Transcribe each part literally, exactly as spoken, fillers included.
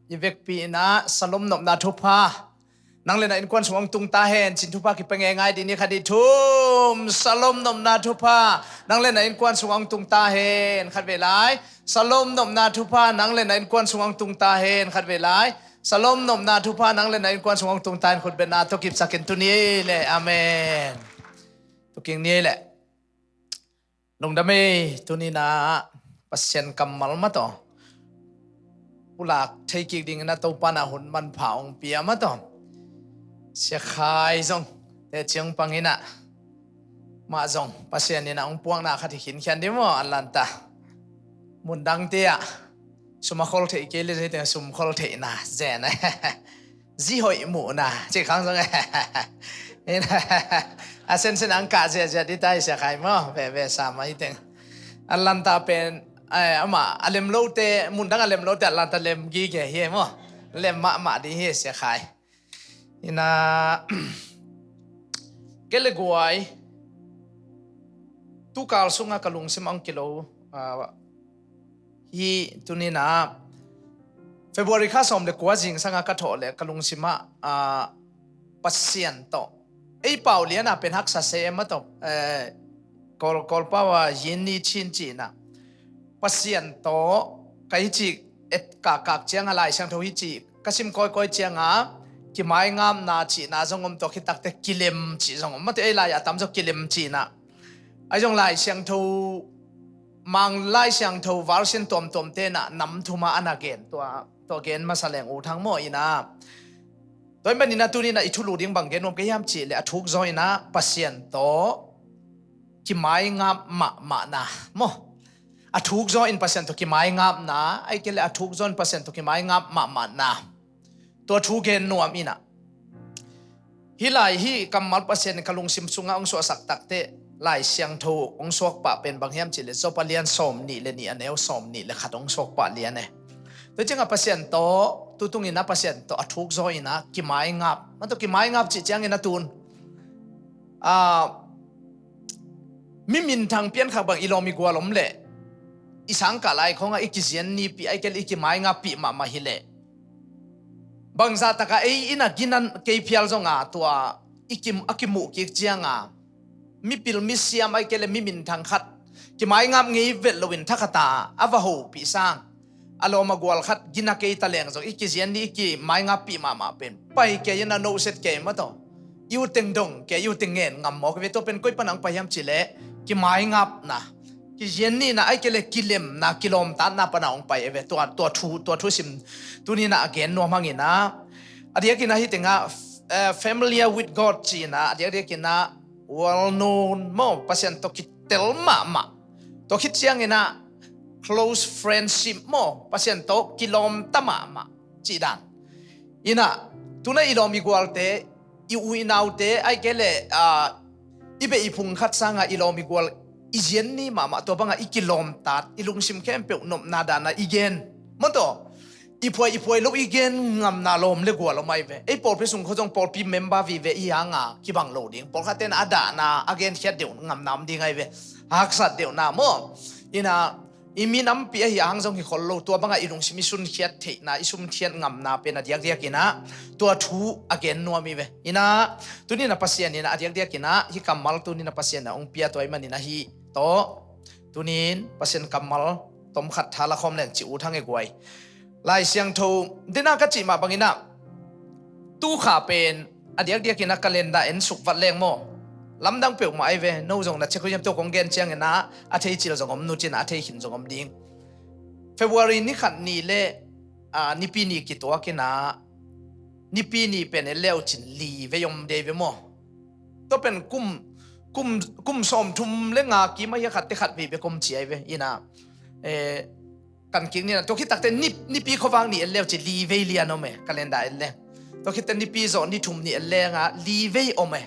I vekpi in ah Shalom nopna thupha nang le na innkuan sung hong tung ta hen, cin thupha kipia ngeingai ding ni. Khat, nih, thum. Shalom nopna thupha nang le na innkuan sung hong tung ta hen. Khat vei lai. Shalom nopna thupha nang le na innkuan sung hong tung ta hen. Khat vei lai. Shalom nopna thupha nang le na innkuan sung hong tung ta hen. Khut beng na tawh kipsak in tuni le. Amen. Tuking ni le. Lungdam ei, tuni in ah Pasian kammal mah tawh pulak thei kik dingin ah Topa in ah hun manpha hong pia mah tawh. Sia Khai zong teci hong pang in ah, mah zong Pasian in ah hong puakna khat hi khinkhian ding maw, Atlanta. Mundangte ah sum a khol theih kei le, hih teng sum khol theihna zen. Zi hoih muhna cih khang zong a sensen ang kah ziahziah ding ta hi, Sia Khai maw. Veve sa mah hi teng. Atlanta pen, eh, amah a lem lote, mundang a lem lote Atlanta lem gige hi maw. Lem mahmah ding hi, Sia Khai. Ina kei le guai, tukal sungah ka lungsim ang kilo, ah, hi tuni in ah February kha sawm le kua zingsangah ka thawh le ka lungsimah, ah, Pasian tawh, ei pau lianah pen haksa se mah tawh, eh, Kawl, Kawl pau ah yin ni chin cihna, Pasian tawh ka hi cih et kakak ciangah Lai Siangtho hi cih ka sim kawikawi ciangah kimaingapna cihna zong om, tua khit takte kilem cih zong om. Mate ei lai a tamzaw kilem cihna. Ahi zong Lai Siangtho, Mang Lai Siangtho version tuamtuam tenah nam thum ah a na gen, tua, tua gen masa leng uh thang maw ina. Tua hi manin ah tuni in ah i thulu ding bang gen nuam ka hiam cih le a thuk zaw in ah Pasian tawh kimaingap mahmahna maw. A thuk zaw in Pasian tawh kimaingapna, ahih kei le a thuk zaw in Pasian tawh kimaingap mahmahna. Tua thu gen nuam in ah. Hih lai, hih kammal Pasian in ka lungsim sungah hong suahsak takte, Lai Siangtho hong suak pah pen bang hiam cih le Job a lian sawm nih le nih, a neu sawm nih le khat hong suak pah lian e. Tua ciangah Pasian tawh, tutung in ah Pasian tawh a thuk zaw in ah kimaingap. Mah tawh kimaingap cih ciangin ah tun, ah, mi minthang piankhak bang i lawm i gual om leh i sangkah lai khawngah i kizian nipih, ahih kei le i kimaingapih mahmah hi leh, bangzah takah ei in ah gina kei phial zongah tua i kim, a kimuh kik ciangah mipil misiam, ahih kei le mi minthang khat kimaingap ngei vet loin thakhatah a va hopih sang, a lawm a gual khat gina kei ta leng zong i kizian ni, i kimaingapih mahmah pen pai kei in ah noset kei mah tawh, i uteng dong kei, i uteng ngen ngam mawk ve. Tua pen koi pana hong pai hiam cih le kimaingapna, kizian nihna, ahih kei le kilemna, kilawmtatna pana hong pai e ve. Tua, tua thu, tua thu sim tuni in ah a gen nuam hang in ah. A diakin ah hih tengah, eh, familiar with God cih in ah, a diakdiakin ah well known maw, Pasian tawh kitel mahmah. Tua khit ciangin ah close friendship maw, Pasian tawh kilawmta mahmah cih dan. In ah, tu-in ah i lawm i gualte, i u i naute, ahih kei le, ah, i beh i phung khat sangah i lawm i gual i zian ni mahmah, tua bangah i kilawmtat, i lungsim khempeuh nopna danah i gen. Mah tawh, i phuai, i phuai lo i gen ngamna lawm le gual om ahi ve. Ei pawlpi sung khawng zong pawlpi member vive i hangah kibang lo ding. Pawlkhat ten a dahna a genkhiat deuh ngamna om ding ahi ve. Haksat deuhna maw. In ah, i minampi ahi a hang zong hi khol lo, tua bangah i lungsim i sunkhiat theihna, i sunkhiat ngamna pen a diakdiakin ah tua thu a gen nuam hi ve. In ah, tuni in ah Pasian in ah a diakdiakin ah hih kammal tuni in ah Pasian in ah hong pia, tua ahih manin ah hih tawh tuni in Pasian kammal tomkhat tha la khawm leng ci uh thang e guai. Lai Siangtho, dena ka cih mah bangin ah, tu kha pen a diakdiakin ah calendar en suk vat leng maw. Lamdang peuhmah ahi ve, no zong na check uh hiam, tua kong gen ciangin ah a thei cil zong om, nu cin ah a thei khin zong om ding. February ni khat ni le, ah, Nipi ni kituakin ah, Nipi ni pen en leu cin li vei om dei ve maw. Tua pen kum, kum, kum sawmthum le nga kim ahi a, khatte khat vei bek om ci ahi ve. In ah, eh, kan kik ni na, tua khit takte ni, Nipi khuavak ni en leu ci li vei lian om e, calendar en leng. Tua khit takte Nipi zawh ni thum ni en leng ah li vei om e.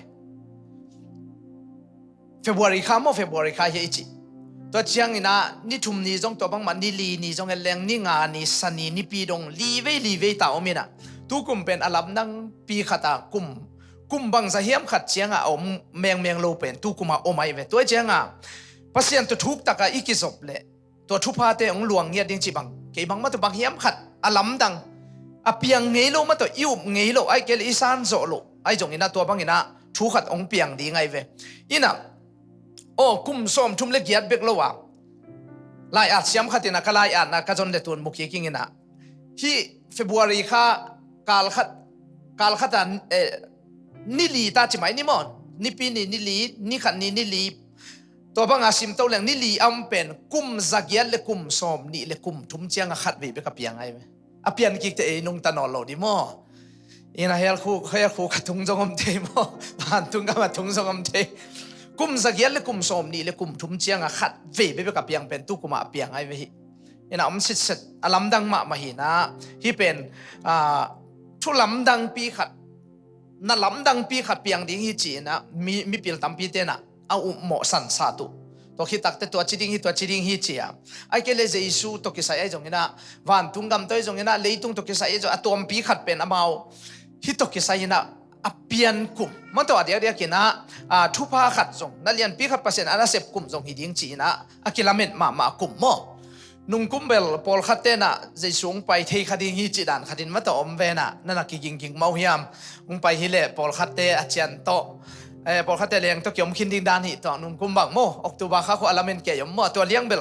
February kha maw, February kha hi a i cih. Tua ciangin ah ni thum ni zong, tua bangmah ni li ni zong en leng, ni nga ni, Sani, Nipi dong li vei li vei ta om in ah. Tu kum pen a lamdangpi khat ah kum, kum bangzah hiam khat ciangah a om mengmeng lo pen tu kum ah om ahi ve. Tua ciangah Pasian tawh thuk takah i kizop leh tua thuphate hong luang ngiat ding cih bang, kei bangmah tawh bang hiam khat a lamdang, a piang ngei lo mah tawh i up ngei lo, ahih kei leh i san zawh loh ahi zongin ah tua bangin ah thu khat hong piang ding ahi ve. Inah, aw, kum sawmthum le giat bek lo a lai-at siam khat inah ka lai-atna ka zon le tun mu kik ing inah, hih February kha kal khat, kal khat a, eh, ni li ta ci mai ni maw, nipi ni ni li, ni khat ni ni li, tua banga sim to leng ni li a om pen kum za giat le kum sawmnih le kum thum cianga khat vei bek a piang ahi ve. A pian kik teh ei nungta nawn lo ding maw? Inah hell khuk, hell khuk a tung zong om thei maw? Vantung gam a tung zong om thei. Kum za giat le kum sawmnih le kum thum cianga khat vei bek a piang pen tu kumah a piang ahi ve hi. Inah om sitset, a lamdang mahmah hi inah, hih pen, ah, thu lamdangpi khat, na lamdangpi khat piang ding hi ci inah mi, mipil tampi tenah a upmawh sansat uh. Tua khit takteh tua ci ding hi, tua ci ding hi ci a, ahih kei leh Jesu tawh kisai ahi zongin ah, vantung gam tawh ahi zongin ah, leitung tawh kisai ahi zong, a tuampi khat pen amau hih tawh kisai inah a pian kum mah tawh a diakdiak inah, ah, thupha khat zong, na lianpi khat Pasian a na sep kum zong hi ding ci inah a kilamen mahmah kum maw? Nungkum bel pawlkhat tenah Jesu hong pai thei kha ding hi cih dan khat in mah tawh om ve inah, na na kigingging mah uh hiam? Hong pai hi leh pawlkhatte a cian tawh, eh, pawlkhatte leng tawh kiom khin ding dan hi tawh, nungkum bang maw, October kha khua a lamen kei om maw, tua liang bel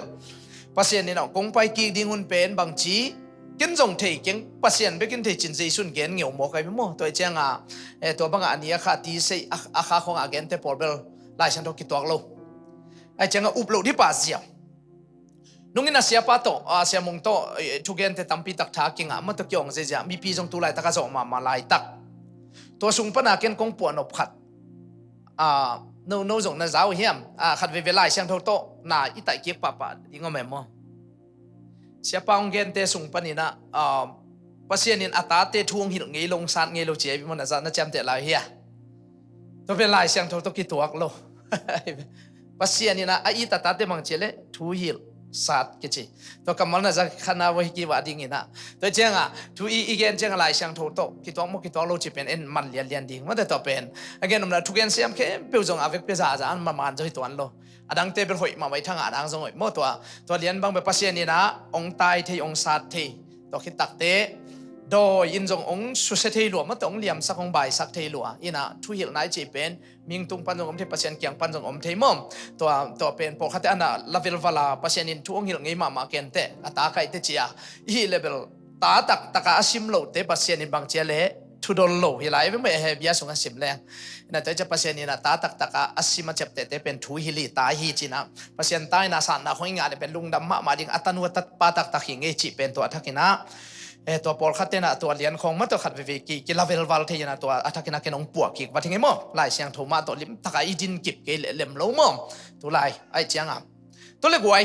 Pasian inah kong pai kik ding hun pen bangci, ken zong thei keng, Pasian bek in thei cin Jesu in gen ngeu mawk ahi ve maw? Tua ahih cianga, eh, tua banga a ni a kha a ti sei a, a kha khawngah a gente pawl bel Lai Siangtho kituak lo. Ahih cianga up loh dih pah ziau. Nungin a siapa tawh, a, Sia Mung tawh, eh, thugente tampi tak tha kingah, amah tawh kiawng ziazia, mipi zong tu laitak a zawh mahmah laitak. Tua sung pana ken kong puah nop khat, a, no, no zong na za uh hiam? A, khat veve Lai Siangtho tawh na i taih kik pahpah ding om em maw? Siapa hong gente sung panin ah, a, Pasian in a tate thu hong hilh ngei lo, hong sat ngei lo ci ahi ve maw, na za, na ciamteh lai uh hia? Tua pen Lai Siangtho tawh kituak lo. Pasian in ah a it a tate bang ci leh thu hilh sat kici. Tua kammal na za khatna vua hi kivah ding inah. Tua ciangah thu i, i gen ciangah Lai Siangtho tawh kituak maw kituak lo ci pen en man lianlian ding. Mate tua pen a gen omna thugen siam khempeuh zong a vekpi a zaza an maman zaw hi tuan lo. A dangte bel hoih mahmah i thangah a dang zong hoih maw tua. Tua lian bang bel Pasian in ah hong tai thei, hong sat thei. Tua khit takteh dawi in zong hong susia thei lua, mate hong liamsak, hong baisak thei lua. Inah thu hilhna i cih pen mihing tung pan zong om thei, Pasian kiang pan zong om thei maw? Tua, tua pen pawlkhatte ana la velval a, Pasian in thu hong hilh ngei mahmah kenteh, a ta kaihte ci a. I hih leh bel ta taktaka a sim lote Pasian in bang ci a leh thudol lo hi lai ve maw, Hebru sungah sim leng. Inah tua hi ciah Pasian in a ta taktaka a sim a ciaptehte pen thu hilh hi, ta hi ci inah. Pasian ta in a satna khong i ngah leh pen lungdam mahmah ding, a tanu a tapa taktak hi ngei cih pen tua a thak inah. Eh, tua pawlkhatte inah tua lian khong mah tua khat veve ki, kila velval thei inah tua a thak inah ken hong puah kik vat hi ngei maw? Lai Siangtho mah tawh limtaka i din kip kei leh lem lo maw? Tu lai, ahih ciangah. Tua leh guai.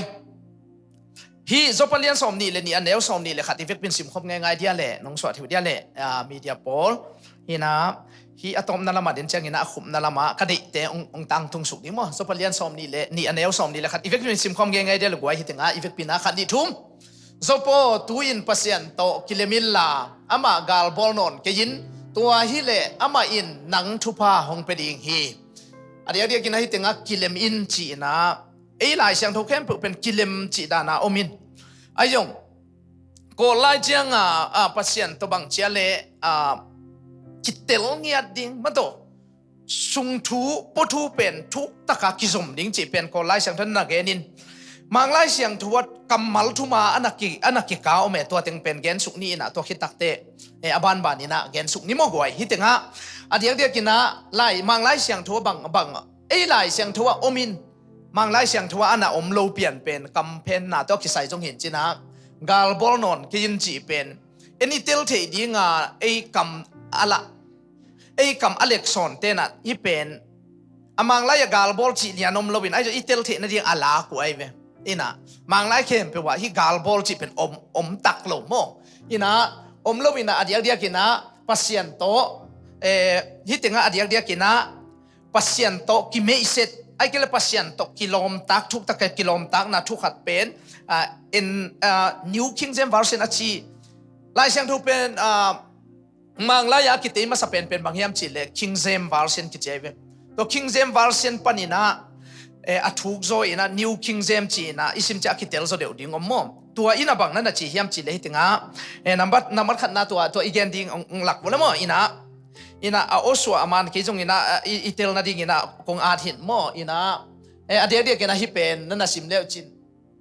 Hih Joppa lian sawmnih leh nih a neu sawmnih leh khat i vekpi in simkhop ngeingai dia leh, nong suah thei uh dia leh, ah, media pawl. Inah, hih a tawpna lamah den ciangin ah a khupna lamah ka deihte hong, hong tangtung suk ding maw? Joppa lian sawmnih leh nih a neu sawmnih leh khat i vekpi in simkhop ngeingai dia leh guai, hih tengah i vekpi in ah khat nih thum. Joppa aw, tu-in Pasian tawh kilem inla, amah galbawl nawn kei in, tua hileh amah in nang thupha hong pia ding hi. A diakdiakin ah hih tengah kilem in ci inah ei Lai Siangtho khempeuh pen kilem cih dana om in. Ahi zong Kawl lai cianga, a, Pasian tawh bang ci a leh, a, kitel ngiat ding, mate sung thu, pua thu pen thuktaka kizom ding cih pen Kawl Lai Siangtho na gen in. Mang Lai Siangtho ah kammal thuma a na ki, a na kika om e, tua teng pen gen suk ni inah, tua khit takteh, eh, a banban inah gen suk ni maw guai. Hih tengah a diakdiakin ah lai, Mang Lai Siangtho ah bang, bang, ei Lai Siangtho ah om in, Mang Lai Siangtho ah a na om lo pian pen kamphenna tawh kisai zong hi in ci inah, galbawl nawn kei in cih pen en i tel theih dinga ei kam a la, ei kam a leksawnte inah hih pen a Mang Lai ah galbawl cih lian om lo in, ahi zong i tel theih nading a lak uh ahi ve. Inah Mang Lai khempeuh ah hih galbawl cih pen om, om tak lo maw? Inah om lo inah a diakdiakin ah Pasian tawh, eh, hih tengah a diakdiakin ah Pasian tawh kimeihset, ahih kei leh Pasian tawh kilawmtak, thuktaka kilawmtakna thu khat pen, ah, in, ah, New King James Version a ci. Lai Siangtho pen, ah, Mang Lai ah a kitei masa penpen bang hiam cih leh King James Version kici ahi ve. Tua King James Version panin ah, eh, a thuk zaw inah New King James ci inah i sim ciah a kitel zaw deuh ding om maw? Tua in a bang na na ci hiam ci le hi tengah, eh, nambat, nambat khatna tua, tua i gen ding ong, ong lak vua le maw, inah, inah a awsua a man kei zong inah, a, i, i tel nading inah kong at hin maw, inah, eh, a diakdiak inah hi pen na na sim leu cin,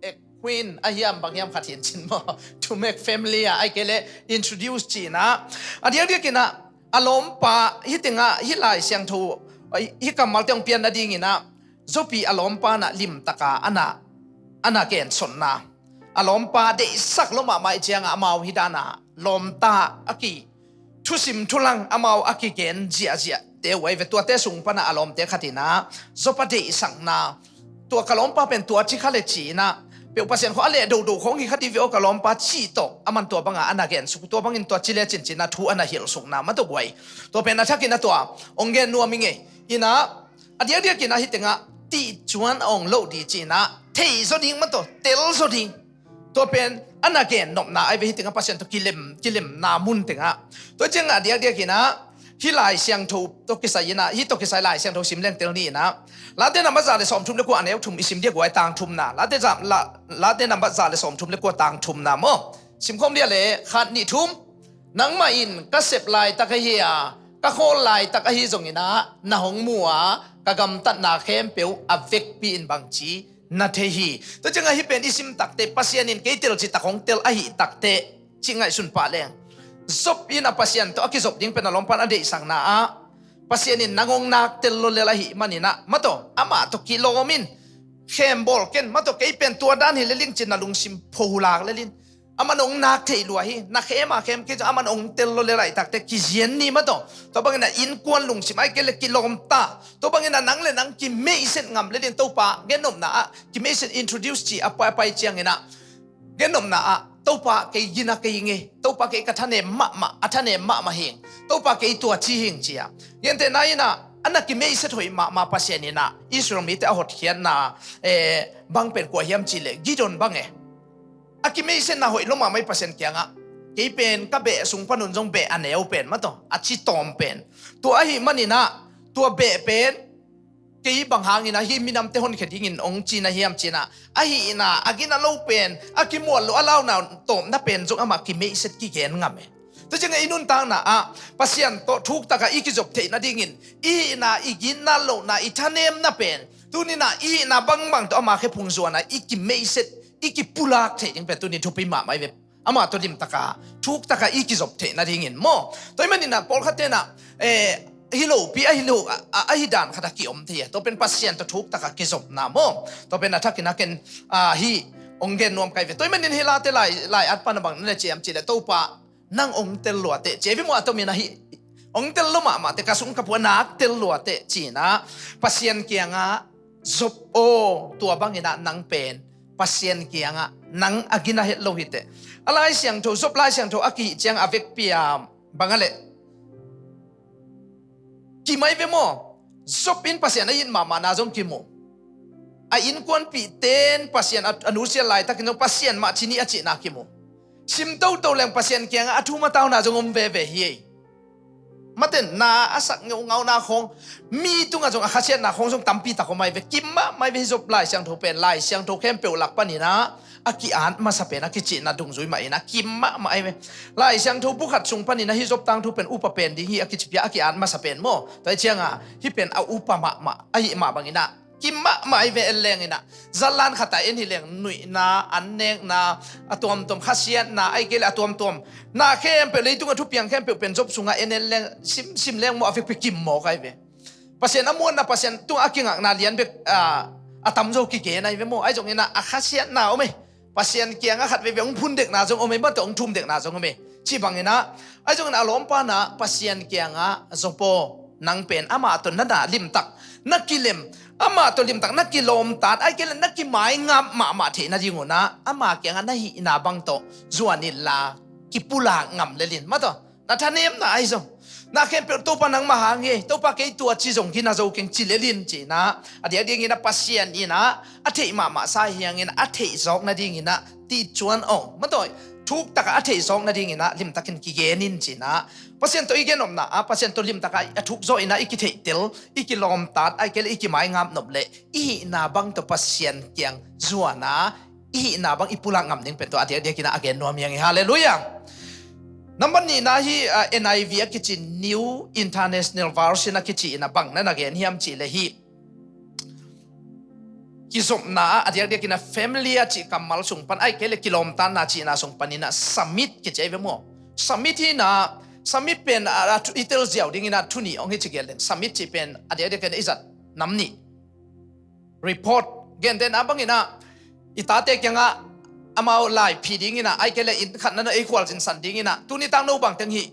eh, queen a hiam bang hiam khat hin cin maw, to make family a, ai kei le introduce ci inah, a diakdiak inah a lawmpa hi tengah hi Lai Siangtho, eh, hi kammalte ong pian nading inah, Job i a lawmpa na limtaka a na, a na gensonna. A lawmpa deihsak lo mahmah i cianga amau hi dana lawmta a ki thusim thulang amau a kigen ziahziah te uai ve tuate sung pana a lawmte khatina Job a deihsakna. Tua ka lawmpa pen tua ci kha le cina peuh Pasian khua a leh dodo khong hi kha di ve aw ka lawmpa ci tawh a man tua banga a na gensuk tua bangin tua ci le cincina thu a na hilhsukna ma tua guai. Tua pen a thakina tua ong gen nuam i ngei. Ina a diakdiak ina hi tengah tih cuan a ong loh di cina thei zaw ding ma tua tel zaw ding. Tua pen a na gen nopna ai ve hi tengah Pasian tua kilem, kilemna mun tengah. Tua ciangah a diakdiak ina hi Lai Siangtho tua kisai ina hi tua kisai Lai Siangtho sim leng tel ni ina. Late nambat za le sawm thum le kua a neu thum i sim dia guai tang thumna. Late za, la, late nambat za le sawm thum le kua tang thumna maw. Simkhawm dia le khat nih thum. Nangmah in ka sep laitak ahi a ka khawl laitak ahi zonginah na hong mu a ka gamtatna khempeuh a vekpi in bangci na thei hi. Tua ciangah hi pen i sim takte Pasian in kei tel citak hong tel ahi takte cih ngaihsun pah leng Job in a Pasian tawh a kizop ding pen a lawmpan a deihsakna ah Pasian in nang hong nak tel lo lel ahi maninah mataw amah tawh kilawm in khem bawl ken mataw kei pen tua dan hi leling cin na lungsim pholak lelin. Aman ong nak thei lua hi na khem a khem kei cu aman ong tel lo le laitakte kizian ni ma tawh tua bangin a innkuan lungsim ai kei le kilawmta tua bangin a nang le nang kimeihset ngam le din Topa gennopna ah kimeihset introduce ci a pai a pai ciangin ah gennopna ah Topa kei gina kei nge Topa kei ka thanem mahmah a thanem mahmah hing Topa kei tua ci hing ci a gente na in ah a na kimeihset hoih mahmah Pasian in ah Israel mite a hotkhiatna eh, bang pen kua hiam ci le Gideon bang e. A kimeihsetna hoih lo mahmah i Pasian kiangah kei pen ka beh sung panun zong beh a neu pen mataw a ci tawm pen tua ahi maninah tua beh pen kei bang hangin ahi minamte honkhia dingin ong cina hiam cina ahi ina a gina lo pen a kimual lo a launa tawmna pen zong amah kimeihset kigen ngam e. Tua ciangah i nuntakna ah Pasian tawh thuktakah i kizop theih nadingin i hihna i ginna lohna i thanemna pen tuninah i hihna bangbang tawh ama khe phungzuana i kimeihset i kipulak theih ding pen tuni thupi mahmah i ve. Amah tawh limtaka thuktaka i kizop theih nadingin maw tua i maninah pawlkhat tenah eh, hi lopi ahi lo ahi dan khat a kiom thei a tua pen Pasian tawh thuktaka kizopna maw tua pen a thakin a ken ah, hi ong gen nuam kai ve tua i manin hi late lai, lai at pana bang na le ciam cih le Topa nang ong tel luate ci a vi muah tomin ahi ong tel lo mahmahte ka sung ka pua nak tel luate cina Pasian kiangah Job aw tua banginah nang pen Pasian kiangah nang a gina het lo hite. A Lai Siangtho Job Lai Siangtho a kihih ciang a vekpi a bang a leh kimai ve maw? Job in Pasian a it mahmahna zong kimu. A innkuanpihten Pasian a nusia laitakin zong Pasian mah cini a cihna kimu. Sim toto leng Pasian kiangah a thum a tauna zong om veve hi ei. Maten na a sak ngeungauna khawng mi tungah zong a khasiatna khawng zong tampi tak om ai ve. Kim mahmah ai ve hi Job Lai Siangtho pen Lai Siangtho khempeuh lak paninah a ki-at masa pen a kicihna dungzui mah inah kim mahmah ai ve. Lai Siangtho bu khat sung paninah hi Job tangthu pen upa pen ding hi a kicipia a ki-at masa pen maw? Tua hi cianga hi pen a upa mahmah ahi mah banginah kim mahmah ai ve en lenginah zallan khata en hi leng nuihna an nekna a tuamtuam khasiatna ai kei le a tuamtuam na khempeuh leitunga thupiang khempeuh pen Job sungah en en leng simsim leng maw a vekpi kim mawk ai ve. Pasian a muanna Pasian tungah a kingakna lian bek a tamzo kigen ai ve maw ai zonginah a khasiatna om ei. Pasian kiangah khat veve hong phun dekna zong om ei mate hong thum dekna zong om ei. Ci banginah ai zonginah a lawmpanah Pasian kiangah Job aw nang pen amah tawh na na limtak na kilem amah tawh limtak na kilawmtat ai kei le na kimaingap mahmah theih nadingunah ama kiangah na hihna bang tawh zuan inla kipulak ngam lelin mataw na thanemna ai zong na khempeuh Topa nangmah hang hi Topa kei tua ci zong kina zo keng ci lelin cinah a diakdiaknginah Pasian inah a theih mahmah sa hiangin a theih zawk nadinginah tihcuan ong matawi thuktaka a theih zawk nadinginah limtakin kigenin cinah Pasian tawh i genopna ah Pasian tawh limtaka a thuk zawh inah i kitheihtel i kilawmtat ai kei le i kimaingap nop leh i hihna bang tawh Pasian kiang zuana i hihna bang i pulak ngam ding pen tua a diakdiakin a gen nuam hi hang hi. Halleluiah. Number nihna hi, ah, N I V a kici, New International Version a kici in a bang na na gen hiam cih leh hih kizopna a diakdiakin a familiar cih kammal sung pan, ahih kei leh kilawmtatna cihna sung panin a submit kici ahi ve maw? Submit hi na, submit pen a, a, i tel ziau dingin a thu nih hong hi ci gel leng. Submit cih pen a diakdiakin a i zat nam nih. Report, gentehna bangin a i tate kiangah amau laiphi dingin a, ahih kei leh inn khat na na ei khualzinsan dingin a, tuni tak no bang teng hi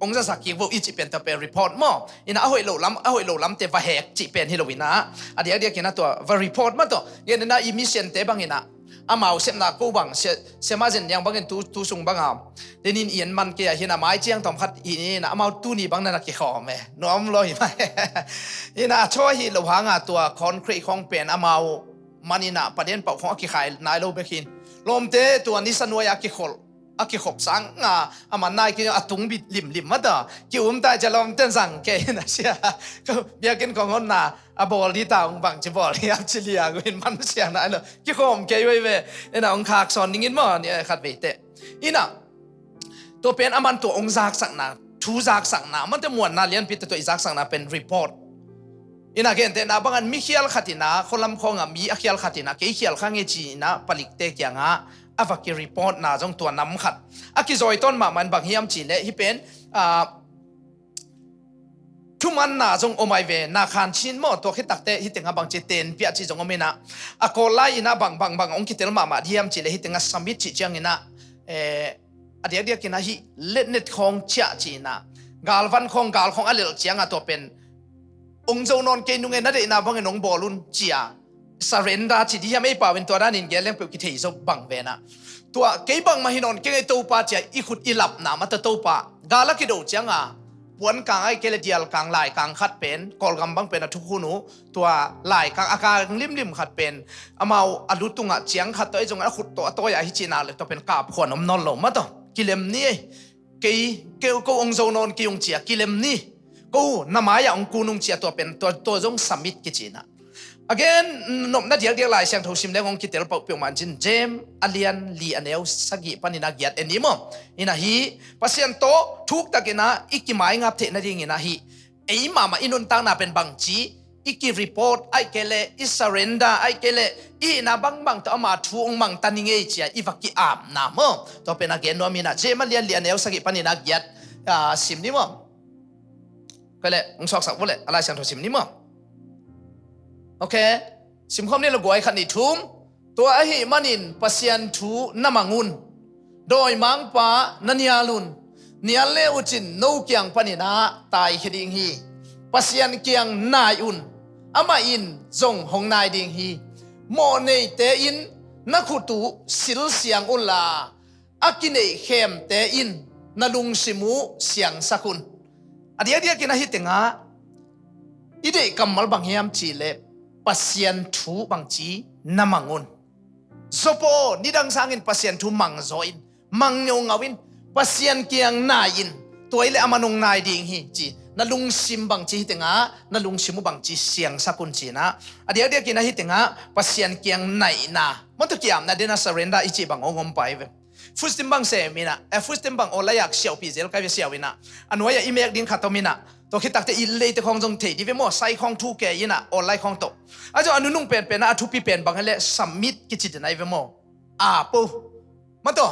hong zasak kik vo i cih pen tua pen report maw? In a a hoih lo lam, a hoih lo lamte va hek cih pen hi lo in a, a diakdiakin a tua va report mah tawh. Gentehna i missionte bangin a, amau sepna ko bang, sia, siamah zen niang bangin tu, tu sung banga, tenin i en man kei a hi na, mai ciang tawm khat hi ni na, amau tuni bang na na kikhawm e, nuam lo hi mah. Hi na, a thaw hi lo hanga tua concrete khawng pen amau man in a, paden pauh khawng a kikhai nai lo bek hin. Lawmte tua nisa nuai a kikhol, a kikhop sang a, a man nai ki a tung bit limlim mah ta. Ki-um ta cia lawmten zang kei hi na sia. Biakinn khawng honna a bawl di ta ung bang ci bawl di a ci liang uh in man siang nai lo. Kikhawm kei uh hi ve. In a hong khak sawn dingin maw ni a khat veite. In a tua pen a man tua hong zaksakna, thu zaksakna, mante muanna lianpi te tua i zaksakna pen report. In a gentehna bangin mi khial khat in a, khualam khawng a mi a khial khat in a, kei khial kha nge ci in a palikte kiangah a va ki-reportna zong tua nam khat a kizawi tawn mahmah in bang hiam cih leh hih pen, ah, thumanna zong om ahi ve, na khan chin maw, tua khit takte hih tengah bang ci tenpiah ci zong om in a, a Kawl lai in a bang, bang, bang hong kitel mahmah hiam cih leh hih tengah submit cih ciangin a, eh, a diakdiakin a hih letnet khawng ciah ci in a, galvan khawng, gal khawng a lelh ciangah tua pen hong zo nawn kei nung e, na deihna bangin hong bawl un ci a, surrender ci di hiam ei pau in tua danin gen leng peuh kithei zo bang ve na. Tua kei bangmah hi nawn keng ei Topa ci a i khut i lapna mah ta Topa. Gal a kido cianga puan kang ahih kei leh dial kang lai kang khat pen Kawlgam bang pen a thukhun uh tua lai kang a kang limlim khat pen amau a lu tungah ciang khat tawh ei zong a khut tawh a tawi a hi cihna le tua pen kap khuan om nawn lo mah tawh. Kilem ni ei. Kei, kei, ko hong zo nawn kei ung ci a kilem ni. Ko na mai-ah hong kun ung ci a tua pen, tua, tua zong submit kici na. Again, nopna diakdiak Lai Siangtho sim leng hong kitel pah peuhmah cin, James a lian li a neu sagih panin a giat en ni maw? In ahi, Pasian tawh thuktakin a i kimaingap theih nadingin ahi. Ei mahmah i nuntakna pen bangci, i ki-report ahih kei leh, i surrender ahih kei leh, i hihna bangbang tawh ama thu hong mangta ni ngei ci a i va ki-apna maw? Tua pen a gen nuam in a, James a lian li a neu sagih panin a giat, ah, sim ni maw? Kei leh, hong suaksak vua leh, a Lai Siangtho sim ni maw? Ok, simkhawm ni la guai khat nih thum. Tua ahih manin Pasian thu na mang un. Dawimangpa na nial un. Nial le uh cin no kiang panin a taikhia ding hi. Pasian kiang nai un. Amah in zong hong nai ding hi. Mawhneite in na khut uh silsiang unla, a kineihkhemte in na lungsim uh siangsak un. A diakdiakin ahi tengah i deih kammal bang hiam cih leh Pasian thu bangci na mang un. Zaw paw, nidang sangin Pasian thu mang zaw in, mang ngeungau in, Pasian kiang nai in, tua hi leh amah nong nai ding hi ci. Na lungsim bangci hi tengah, na lungsim uh bangci siangsak un ci na. A diakdiakin ahi tengah Pasian kiang naihna, mawtaw kiamna dena surrender i cih bang hong om pah hi ve. Fustim bang sem in a, eh, fustim bang awlaiak siaupi zel kai ve siau in a. A nuai-ah i mek ding khat om in a. Tua khit takte i leite khawng zong thei di ve maw, sai khawng thu kei in a, awlai khawng tawh. A zong a nunung penpen a, a thupi pen bang hi leh submit kici den ahi ve maw? Ap o. Mawtaw.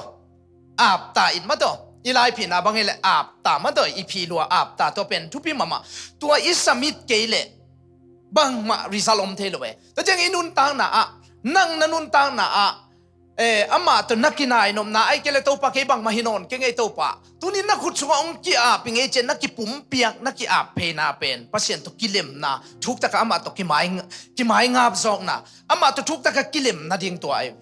Ap ta in mawtaw. I laiphina bang hi leh ap ta mawtaw, i phi lua ap ta tua pen thupi mahmah. Tua i submit kei leh bangmah result om thei lo e. Tua ciang i nuntakna ah, nang na nuntakna ah, eh, amah tawh na kinai nopna, ahih kei leh Topa kei bangmah hi nawn keng ei Topa. Tuni na khut sungah hong ki-ap i ngei cian na kipumpiak, na ki-ap pheina pen Pasian tawh kilemna, thuktaka amah tawh kimai, kimaingap zawkna, amah tawh thuktaka kilemna ding tua ahi.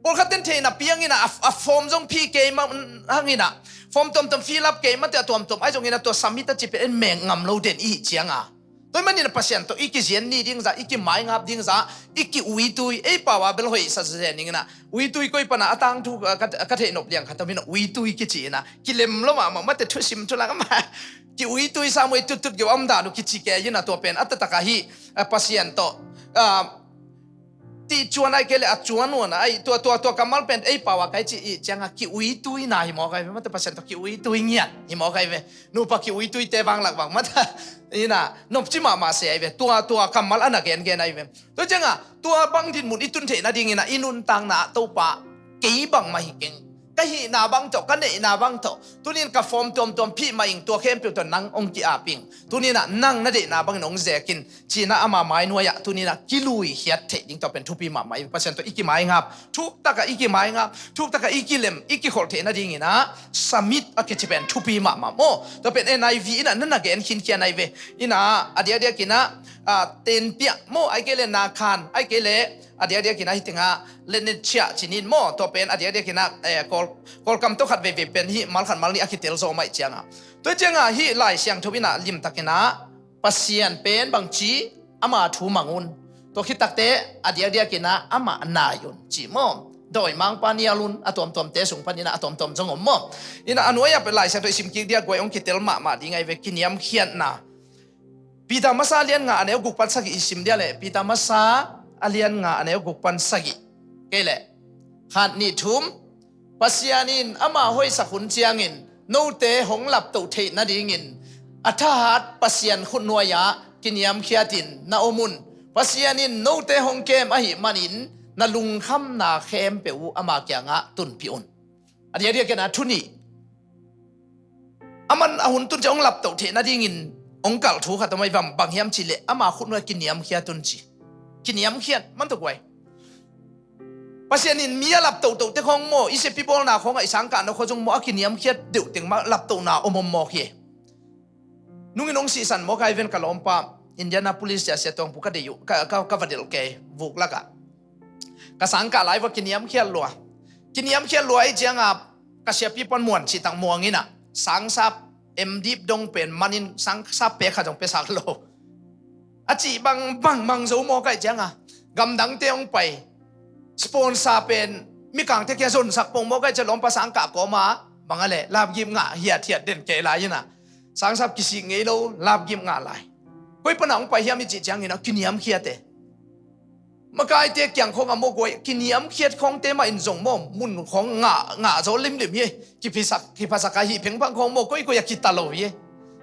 Pawlkhat ten theihna piang in a, a, a form zong phi kei mah hang in a, form tuamtuam fill up kei mah te a tuamtuam ahi zongin a tua submit a ci pen en mek ngam lo den i hih cianga. Tua ahih manin a Pasian tawh i kizian ni ding zah, i kimaingap ding zah, i ki-uitui, ei pau a bel hoih sa zen ning in a. Uitui koi pan a, a tangthu ka, ka, ka theih nop liang khat om in a, uitui kici in a. Kilem lo mahmah, mate thusim thu lang amah. Ki-uitui sam uh ei tuttut geu a om dan uh kici kei in a tua pen. A taktak ahi, a Pasian tawh, ah, tihcuan ahih kei leh a cuan uh a na, aih, tua, tua, tua kammal pen ei pau a ka hih cih i ciangah ki-uituina hi mawk ahi ve, mata Pasian tawh ki-uitui ngiat hi mawk ahi ve. Nupa ki-uituite vanglak bang mata, ina, nopci mahmah se ahi ve. Tua, tua kammal a na gengen ahi ve. Tua ciangah tua bang dinmun i tun theih nadingin ah i nuntakna ah Topa, kei bangmah hi keng, ka hihna bang tawh, ka neihna bang tawh, tunin ka form tuamtuam phih mah ing, tua khempeuh tawh nang hong ki-ap ing. Tunin ah nang na deihna bangin hong zek in, ci-in ah ama mainuai-ah tunin ah kiluikhiat theih ding tawh pen thupi mahmah hi. Pasian tawh i kimaingap, thuktakah i kimaingap, thuktakah i kilem, i kikholh theih nadingin ah submit a kici pen thupi mahmah maw. Tua pen N I V in ah na na gen khinkhian ahi ve. In ah a diakdiakin ah, ah, tenpiah maw, ahih kei leh nakhan, ahih kei leh a diakdiakin ah hih tengah letnet ciah ci-in maw. Tua pen a diakdiakin ah, eh, Kawl, Kawlkam tawh khat veivei pen hih mal khat mal nih a kitel zaw mah ih ciangah. Tua ciangah hih Lai Siangtho in ah limtakin ah Pasian pen bangci ama thu mang un. Tua khit takteh a diakdiakin ah amah nai un ci maw. Dawimangpa nial un, a tuamtuamte sung panin ah a tuamtuam zong om maw. In ah a nuai-ah pen Lai Siangtho i sim kik diak guai hong kitel mahmah ding ahi ve, kiniamkhiatna. Peter Masa a lian nga a neu guk pan sagih i sim dia leh, Peter Masa a lian nga a neu guk pan sagih. Kei leh khat, nih, thum. Pasian in ama hoihsak hun ciangin note hong laptoh theih nadingin a thahat Pasian khutnuai-ah kiniamkhiatin na om un. Pasian in note hong kem ahih manin na lungkhamna khempeuh uh ama kiangah tunpih un. A diakdiakin ah thu nih. Aman a hun tun ciang hong laptoh theih nadingin hong kalh thu khat om ahi ve, bang hiam cih leh ama khutnuai kiniamkhiat un ci. Kiniamkhiat man tuk guai. Pasian in mi a laptohtohte khawng maw, i siapi bawlna khawngah i sangkahna khua zong maw a kiniamkhiat deuh teng mah laptohna om om mawk hi. Nungin hong sihsan mawk ahi ven ka lawmpa, Indianapolis ah Sia Tuang Pu ka deih uh, ka, ka, ka va delh kei vuk lakah. Ka sangkah lai vua kiniamkhiat lua. Kiniamkhiat lua ih ciangah ka siapi pan muan cihtak muang in ah, sangsap, M dip dong pen manin sangsap pek khat zong piasak lo. A cih bang bang mang zo mawk aih ciangah gamdangte hong pai, sponsor pen mikangte kiang zonsak pong mawk aih ciang lawmpa sangkah kawma bang a leh lapgip ngah hiathiat den kei lai in ah, sangsap kisik ngei lo, lapgip ngah lai. Koi pana hong pai hiam i cih ciangin a kiniamkhiat e. Makaite kiang khawng a maw guai, kiniamkhiat khawngte mah in zong maw mun khawng ngah, ngah zaw limlim hi. Kiphasak, kiphasak a hih phengphang khawng maw koikoi a kita lo hi.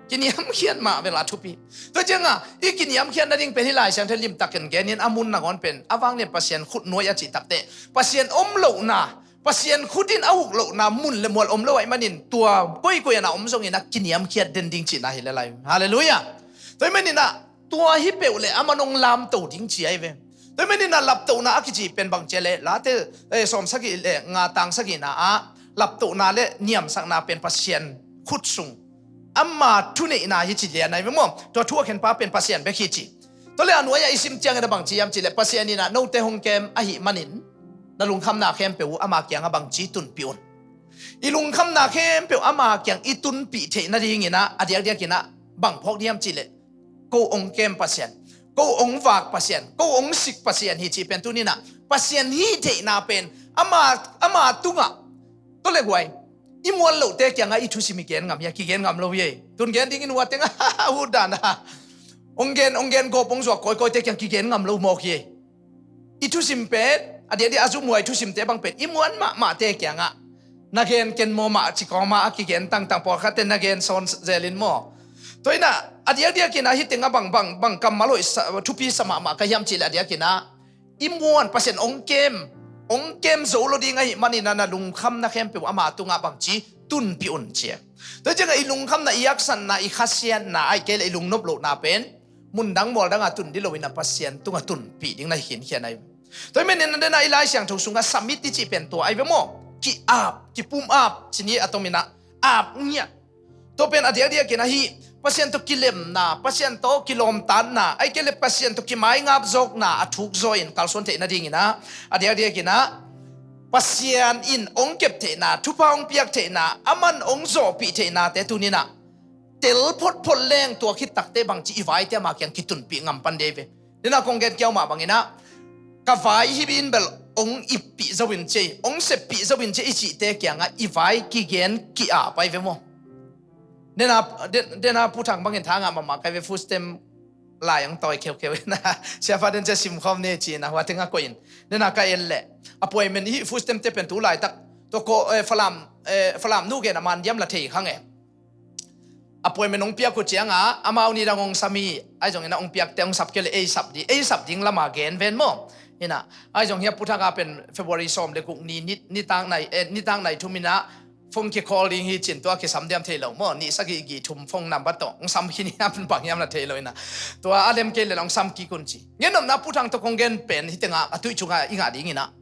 Kiniamkhiat mah bel a thupi. Tua ciangah i kiniamkhiat nading pen hih Lai Siangtho limtakin genin a mun nangawn pen a vanglian Pasian khutnuai a cih takteh Pasian om lohna, Pasian khut in a uk lohna mun le mual om lo ahih manin tua koikoi a na om zongin a kiniamkhiat den ding cihna hi le lai. Halleluiah. Tua ahih manin ah tua hi peuh le aman hong lamto ding ci ahi ve. Tua ahih manin ah laptohna a kici pen bang ci a le Late, eh, sawm sagih le nga tang sagihna ah laptohna le niamsakna pen Pasian khut sung ama thuneihna hi ci lian ahi ve maw. Tua thu a khenpa pen Pasian bek hi ci. Tua le a nuai-ah i sim ciangin a bang ci hiam cih leh Pasian in ah note hong kem ahih manin na lungkhamna khempeuh uh ama kiangah bangci tunpih un. I lungkhamna khempeuh ama kiang i tunpih theih nadingin ah a diakdiakin ah bang phawk ding hiam cih leh ko hong kem Pasian, ko hong vak Pasian, ko hong sik Pasian hi cih pen tuni-in ah Pasian hih theihna pen ama, ama tungah tua le guai i muan lohte kiangah i thusim i gen ngam hia? Kigen ngam lo hi. Tun gen dingin hua tengah hut dan a hong gen, hong gen gawp hong zuak kawikawite kiang kigen ngam lo mawk hi. I thusim pen a diakdiak a zumhuai thusimte bang pen i muan mahmahte kiangah na gen ken maw mah ci kawma a kigen tangtang pawlkhatte na gen sawn zelin maw. Tua in ah a diakdiakin ah hih tengah bang, bang, bang kammal hoih sa, thupi sa mahmah ka hiam cih leh a diakin ah i muan Pasian hong kem, hong kem zo lo ding ahih manin ah na lungkhamna khempeuh ama tungah bangci tunpih un ci a. Tua ciangah i lungkhamna, i haksatna, i khasiatna, ahih kei leh i lungnop lohna pen mundang mualdangah tun ding loin a Pasian tungah tunpih ding na hi khinkhian ahi. Tua ahih manin a dena i Lai Siangtho sungah submit i cih pen tua ahi ve maw. Ki-ap, kipumap ci ni a tomin ah ap ngiat. Tua pen a diakdiakin ahi Pasian tawh kilemna, Pasian tawh kilawmtatna, ahih kei leh Pasian tawh kimaingap zawkna a thuk zaw in kalsuan theih nadingin ah a diakdiakin ah Pasian in hong kep theihna, thupha hong piak theihna, aman hong zawhpih theihnate tuni-in ah tel photphot leng tua khit takteh bangci i vaite ama kiang kitunpih ngam pan dei ve. Dena kong gen kiau mah bangin ah ka vai hih in bel hong ippih zo in cei, hong seppih zo in cei i cihte kiangah i vai kigen ki-ap ahi ve maw. Dena, de, dena Pu Thang bangin tha ngah mahmah ka hi ve, food stamp lai ang tawi kheukheu in a, siapa den cia simkhawm ni ci-in a, hua teng a koih in. Nena ka en leh appointment hih food stamp te pen tu laitak tua ko, eh, Falam, eh, Falam nu gen a man diam la thei khang e. Appointment hong piak uh cianga amau ni dang hong sam hi. Ahi zongin a hong piakte hong sap kei leh ei sap ding, ei sap ding lama gen ven maw. Ina, ahi zong hia Pu Thanga pen February sawm le guk ni, ni, nitak nai, eh, nitak nai thum ina phone kicall ding hi cin tua kisam diam thei lo maw. Nih sagih gih thum phone number tawh hong sam khin hiam bang hiam na thei lo ina. Tua a lem kei leh hong sam kik un ci. Gen nopna Pu Thang tawh kong gen pen hih tengah a tuih cunga i ngah ding ina.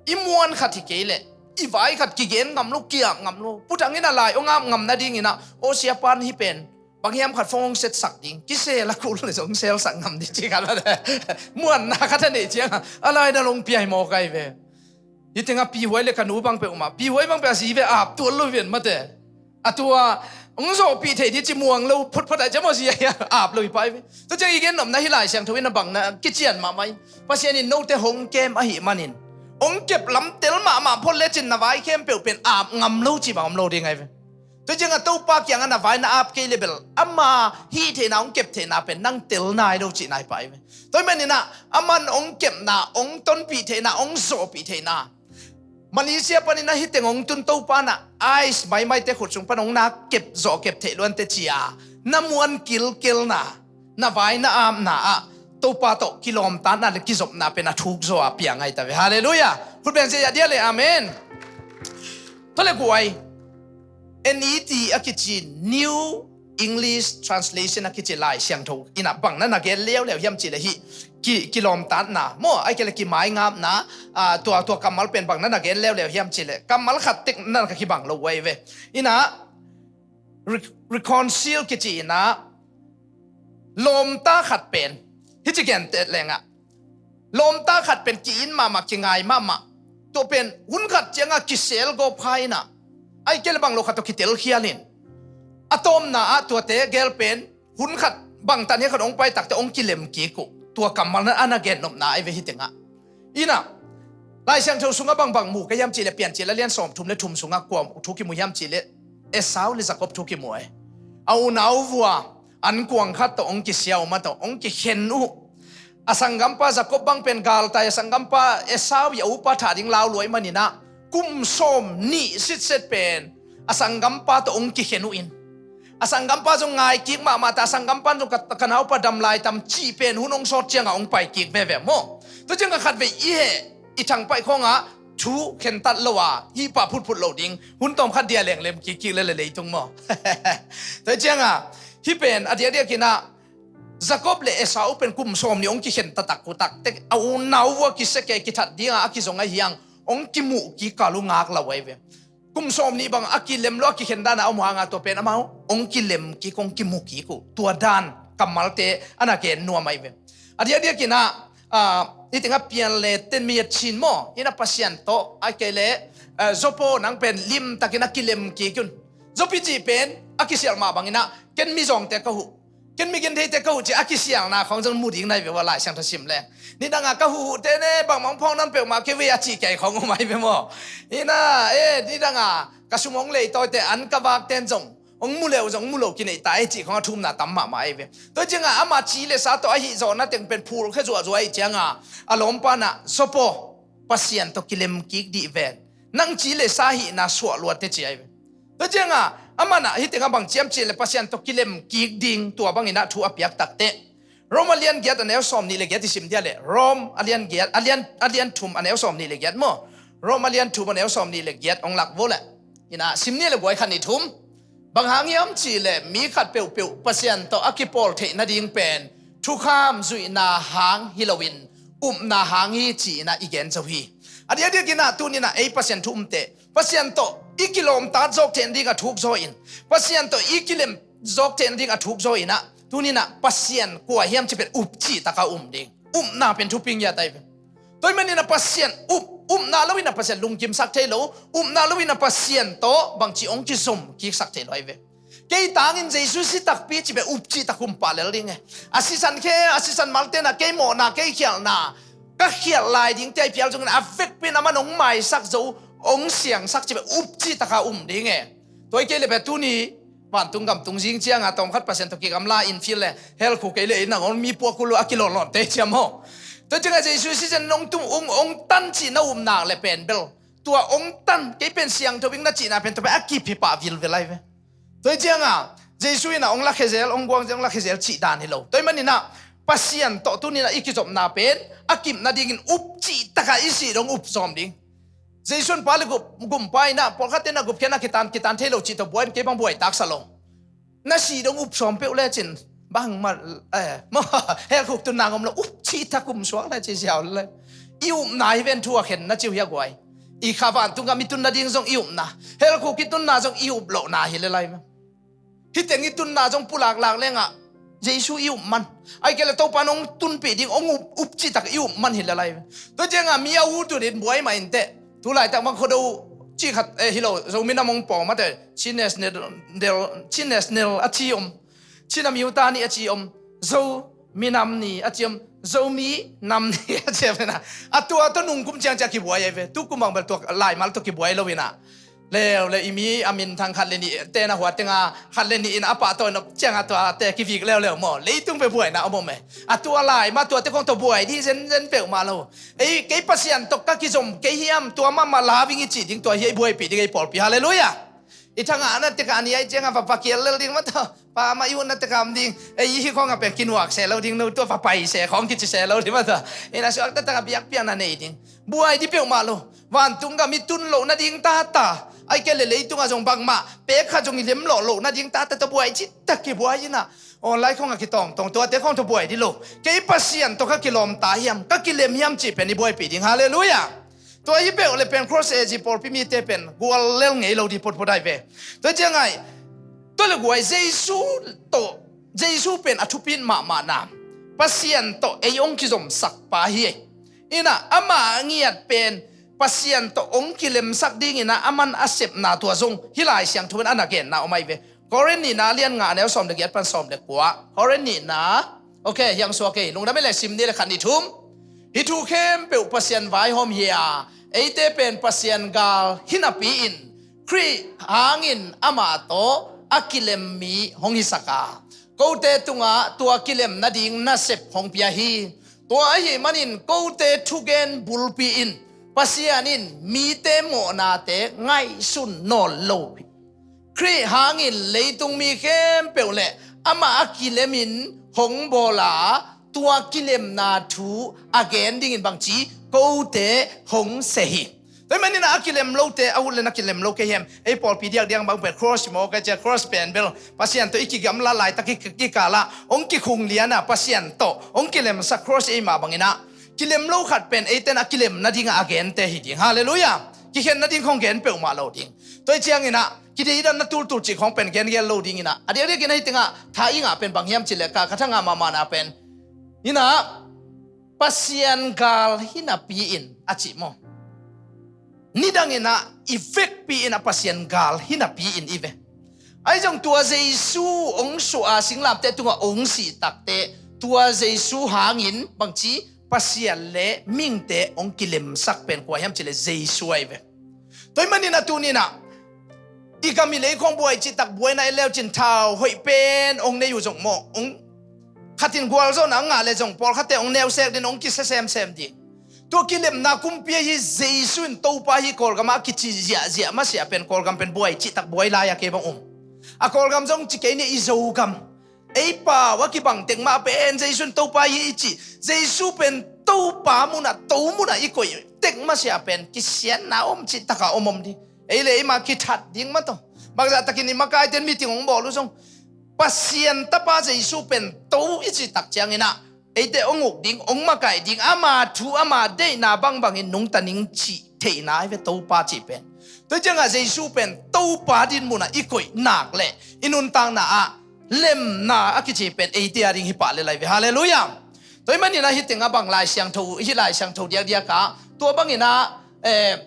I muan khat hi kei leh i vai khat kigen ngam lo, kiap ngam lo. Pu Thang in a lai hong ap ngam nading ina, aw siapa in hih pen bang hiam khat phone hong setsak ding, kisel a kul le zong selsak ngam ding ci khat a le. Muanna khat a neih cianga a lai na long piai mawk ai ve. Hih tengah Pi Huai le ka nu bang peuhmah, Pi Huai bang peuh a zi ve ap tuan lo ven mate. A tua hong zawhpih thei ding ci muang lo photphot ai ciam aw zi ai ap lo hi pai ve. Tua ciang i gen nopna hih Lai Siangtho in a bang na kician mahmah in, Pasian in note hong kem ahih manin hong kep lam tel mahmah phot lecin na vai khempeuh pen ap ngam lo ci bang om lo ding ai ve. Tua cianga Topa kiangah na vai na ap kei leh bel ama hih theihna hong kep theihna pen nang tel nai lo cih nai pai ve. Tua hi maninah aman hong kepna, hong tonpih theihna, hong zawhpih theihna. Malaysia paninah hih teng hong tun Topa nah ice maimaite khut sung pan hong na kep zawh kep theih luante cia na muan kilkelna, na vai na apna ah Topa tawh kilawmtatna le kizopna pen a thuk zaw a pia ngai ta ve. Halleluiah. Khut beng cia a dia le amen. Tua le guai N E T a kici New English Translation a kici Lai Siangtho inah bang na na gen leuleu hiam cih leh hih ki, kilawmtatna maw, ai kei leh kimaingapna, ah, tua, tua kammal pen bang na na gen leuleu hiam cih leh kammal khat tek na na kibang lo uai ve. Inah re-, reconcile kici inah lawmta khat pen hih ci gen te lengah lawmta khat pen ki-in mahmah, kingai mahmah. Tua pen hun khat ciangah kisel gawp kha inah ai kei leh bang lo khat tawh kitel khial in a tawmna ah tuate gel pen hun khat bangtan hia khat hong pai takte hong kilem kik uh. Tua kammal na a na gen nopna ai ve hih tengah. Inah Lai Siangtho sungah bangbang mu ka hiam cih leh Piancil a lian sawm thum le thum sungah kua thu kimu hiam cih leh Esau le Jacob thu kimu ai. A unau vua an kuang khat tawh hong kisiau ma tawh hong kikhen uh. A sanggampa Jacob bang pen galtai a sanggampa Esau i a upa thah ding lau luai maninah kum sawm nih sitset pen a sanggampa tawh hong kikhen uh in a sanggampa zong ngai kik mahmah ta, a sanggampa zong ka, ka naupa dam lai tam cih pen hun hong sawt ciangah hong pai kik veve maw. Tua ciangah khat vei i heh i thangpaih khawngah thu khentat lo a hih pah phutphut lo ding hun tawm khat dia lenglem kik kik le le leitung maw. Tua ciangah hih pen a diakdiak inah Jacob le Esau pen kum sawm nih hong kikhen tatak kutak tek a unau vua kisia kei kithat dinga a kizong ahi hang hong kimuh kik kal uh ngak lo ai ve. Kum sawm nih bang a kilem lo a kikhen dana a om hanga tua pen amau hong kilem kik hong kimu kik uh. Tua dan kammalte a na gen nuam ai ve. A diakdiak inah, ah, hih tengah pian le ten mi a cin maw inah Pasian tawh ai kei leh, ah, Zaw paw nang pen limtakin a kilem kik un. Zawpi cih pen a kisialh mah banginah ken mizawngte ka huh. Ken migentheite ka uh ci a kisialna khawng zong mu ding nai ve ua Lai Siangtho sim leng. Nidanga ka huhte ne bangmang phawng nan peuhmah kei ve a cih kei khawng um ai ve maw. Ina e nidanga ka sum hong leitawite an ka vakten zong hong mu leuh zong mu lo kineih ta e cih khawng a thumna tam mahmah ai ve. Tua cianga ama ci le sa tawh ahi zawhna teng pen phulkhia zuahzuah ahi cianga a lawmpa nah Zaw paw Pasian tawh kilem kik dih ven. Nang ci le sa hihna suah luatte ci ai ve. Tua cianga amanah hih tengah bang ciam cih le Pasian tawh kilem kik ding tua banginah thu a piak takte Rom a lian giat a neu sawm nih le giat i sim dia le Rom a lian giat a lian, a lian thum a neu sawm nih le giat maw. Rom a lian thum a neu sawm nih le giat hong lak vo le. Inah sim nih le guai khat nih thum. Bang hang hiam cih le mi khat peuhpeuh Pasian tawh a kipawl theih nading pen thukham zuihna hang hi loin upna hang hi ci-inah i gen zo hi. A diakdiak inah tuninah ei Pasian thu umte Pasian tawh i kilawmtat zawk theih nading a thuk zaw in Pasian tawh i kilem zawk theih nading a thuk zaw inah tuninah Pasian kua hiam ci pen up cih taka um ding. Upna pen thupi ngiat ai ve. Tua hi maninah Pasian up, upna loinah Pasian lungkimsak thei lo. Upna loinah Pasian tawh bangci hong kizom kiksak thei lo ai ve. Kei tangin Jesu si takpi ci pen up cih tak um pah lel ding e. A sisan khe, a sisan maltenah kei mawhna, kei khialhna ka khialh lai dingte ai phial zongin a vekpin aman hong maisak zo, hong siangsak ci pen up cih taka um ding e. Tua hi kei le pen tuni Vantung gam tung zing cianga tawmkhat Pasian tawh kigamla in fiel le hell khuk kei le in nangawn mi puak uh lo a kilonlon te ciam ho. Tua cianga Jesu sisen nong tum ung ong tan cih na upna le pen bel tua ong tan kei pen siangtho bing na cihna pen tua pen a kip hi pah vilvel ai ve. Tua cianga Jesu ina ong lakhezel ong guangzel ong lakhezel cih dan hi lo. Tua i manina Pasian tawh tunina i kizopna pen a kip nadingin up cih taka i sih dong up sawm ding. Jesu in pa le gup gumpa ina pawlkhatte na gupkhiatna kitan kitan thei lo cih tawh buai in kei bang buai taksa lo. Na si dong up sawm peuh lecin bangmah eh, hell khuk tunna ngom lo up cih tak um suak le ci ziau le. I upna hi ven thu a khen na ciu hi a guai. I kha vantung gam i tun nading zong i upna, hell khuk i tunna zong i up lohna hi le lai. Hih teng i tunna zong pulaklak lengah Jesu i up man. Ai kei le Topa nong tunpih ding ong up, up cih tak i up man hi le lai. Tua cianga mi a u tunin buai mah inteh. Tu laitak bang khodo cih khat eh, hi lo Zomi nam ong pawng mate. Chin national del, Chin national a ci om. Chin a miuta ni a ci om. Zo minam ni a ci om. Zomi nam ni a ci om. A tua tawh nungkum ciangciang kibuai ai ve. Tu kum bang bel tua laimal tawh kibuai lo ina. Leuleu i mi a minthang khat le nih tena hua tenga khat le nih in a pahtawi nop cianga tuate kivik leuleu maw? Leitung pe buaina om om e. A tua lai mah tuate khong tawh buai dih zenzen peuhmah lo. Ei kei Pasian tawh ka kizom kei hiam tua mahmah laving i cih ding tua hi ei buaipih ding ei pawlpi. Halleluiah. I thangah na teka ni ai cianga va pakial lel ding mah tawh. Pa mah i hun na teka om ding. Ei i hi khongah pen kinuak se lo ding no tua va pai se khong kici se lo ding mah tawh. Ei na suakta taka biakpiakna nei ding. Buai dih peuhmah lo. Vantung gam i tun loh nading tata ai kei le leitungah zong bangmah pek khat zong i lem loh loh nading tata tawh buai cih tak kibuai ina. Online khongah kitawngtawng tuate khong tawh buai dih lo. Kei Pasian tawh ka kilawmta hiam ka kilem hiam cih pen i buaipih ding. Halleluiah. Tua hi peuh le pen cross ezi pawlpi mite pen gual lel ngei lo dih potpot ai ve. Tua ciangai tua le guai Jesu tawh Jesu pen a thupit mahmahna Pasian tawh ei ong kizomsak pa hi ei. Ina ama a ngiat pen Pasian tawh ong kilemsak dingina aman a sepna tua zong hih Lai Siangtho in a na genna om ai ve. Korin nihna lian nga neu sawm le giat pan sawm le kua. Korin nihna. Ok, hiang suak ei. Lungdam ei le sim ni le khat ni thum. Hih thu khempeuh Pasian vaihawm hi a eite pen Pasian gal hi napi-in Khrih hangin amah tawh a kilem mi hong hisak a kote tungah tua kilem nading nasep hong pia hi. Tua ahih manin kote thugen bulpi in Pasian in mite mawhnate ngaihsun nawn lo hi. Khrih hangin leitung mi khempeuh le amah a kilemin hong bawl a tua kilemna thu a gen dingin bangci kote hong se hi. Tua hi manin a kilem lote a ut le na kilem lo kei hiam? Ei pawlpi diakdiak bang pen cross maw ka cia cross pen bel Pasian tawh i kigamla laitak i, i kala hong kikhung liana Pasian tawh hong kilemsak cross ei mah bangina kilem lo khat pen eiten a kilem nadinga a gente hi ding. Halleluiah. Kikhen nading khong gen peuhmah lo ding. Tua hi ciangina kideidan na tultul cih khong pen gengel lo dingina a diakdiakin ahi tengah tha i ngah pen bang hiam cih le ka ka thangah mahmahna pen ina Pasian gal hi napi-in a cih maw? Nidanginah i vekpi-in a Pasian gal hi napi-in i ve. Ahi zong tua Jesu hong suah a singlamteh tungah hong sih takteh tua Jesu hangin bangci Pasian le mingte hong kilemsak pen kua hiam cihleh Jesu ahi ve. Tua hi manin a tuninah i gam i lei khong buai cihtak buaina en leucin thau hoih pen hong nei uh zong maw hong khatin gualzawhna a ngah le zong pawlkhatte hong neusek din hong kisia semsem ding. Tua kilemna kumpi ahi Jesu in Topa hi Kawlgamah a kici ziahziah masiah pen Kawlgam pen buai cihtak buai lai-a kei bang um. A Kawlgam zong ci kei ni i Zogam ei pau a kibang tek mah pen Jesu in Topa hi i cih Jesu pen Topa munah to munah i koih tek masiah pen kisiatna om cihtakah om om ding. Ei le eima kithat ding mah tawh bangzah takin i makaiten meeting hong bawl uh zong Pasian tapa Jesu pen to i cihtak cianginah eite hong uk ding hong makaih ding ama thu ama deihna bangbangin nungta ning cih theihna ahi ve Topa cih pen. Tua ciangah Jesu pen Topa din munah i koih nak le i nuntakna ah lemna a kici pen eite a ding hi pah le lai ve. Halleluiah. Tua hi maninah hih tengah bang Lai Siangtho hih Lai Siangtho diakdiakah tua banginah eh,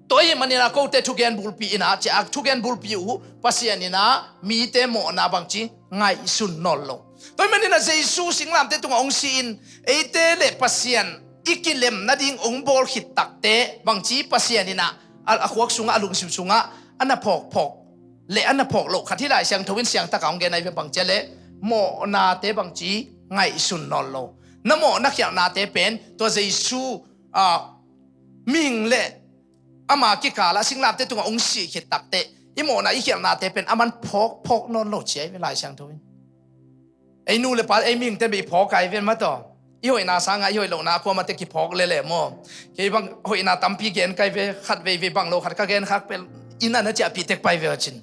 tua hi maninah kote thugen bulpi inah ciah thugen bulpi uh Pasian inah mite mawhna bangci ngaihsun nawn lo. Tua hi maninah Jesu singlamteh tungah hong si-in eite le Pasian i kilem nading hong bawl khit takteh bangci Pasian inah a, a khuak sungah a lungsim sungah a na phawkphawk le a na phawk loh khat hi Lai Siangtho in siangtak a hong gen ahi ve, bang cia le mawhnate bangci ngaihsun nawn lo. Na mawhna khialhnate pen tua Jesu, ah, mihing le ama kikala singlamteh tungah hong sih khit takteh i mawhna i khialhnate pen a man phawk phawk nawn lo ci ahi ve Lai Siangtho in. Ei nu le pa, ei mihingte bei phawk kai ven mataw. I hoihna sanga i hoih lohna a kuamate kiphawk lele maw? Kei bang hoihna tampi gen kai ve, khat veivei bang lo khat ka gen khak pel inn a na ciahpih tek pai ve a cin.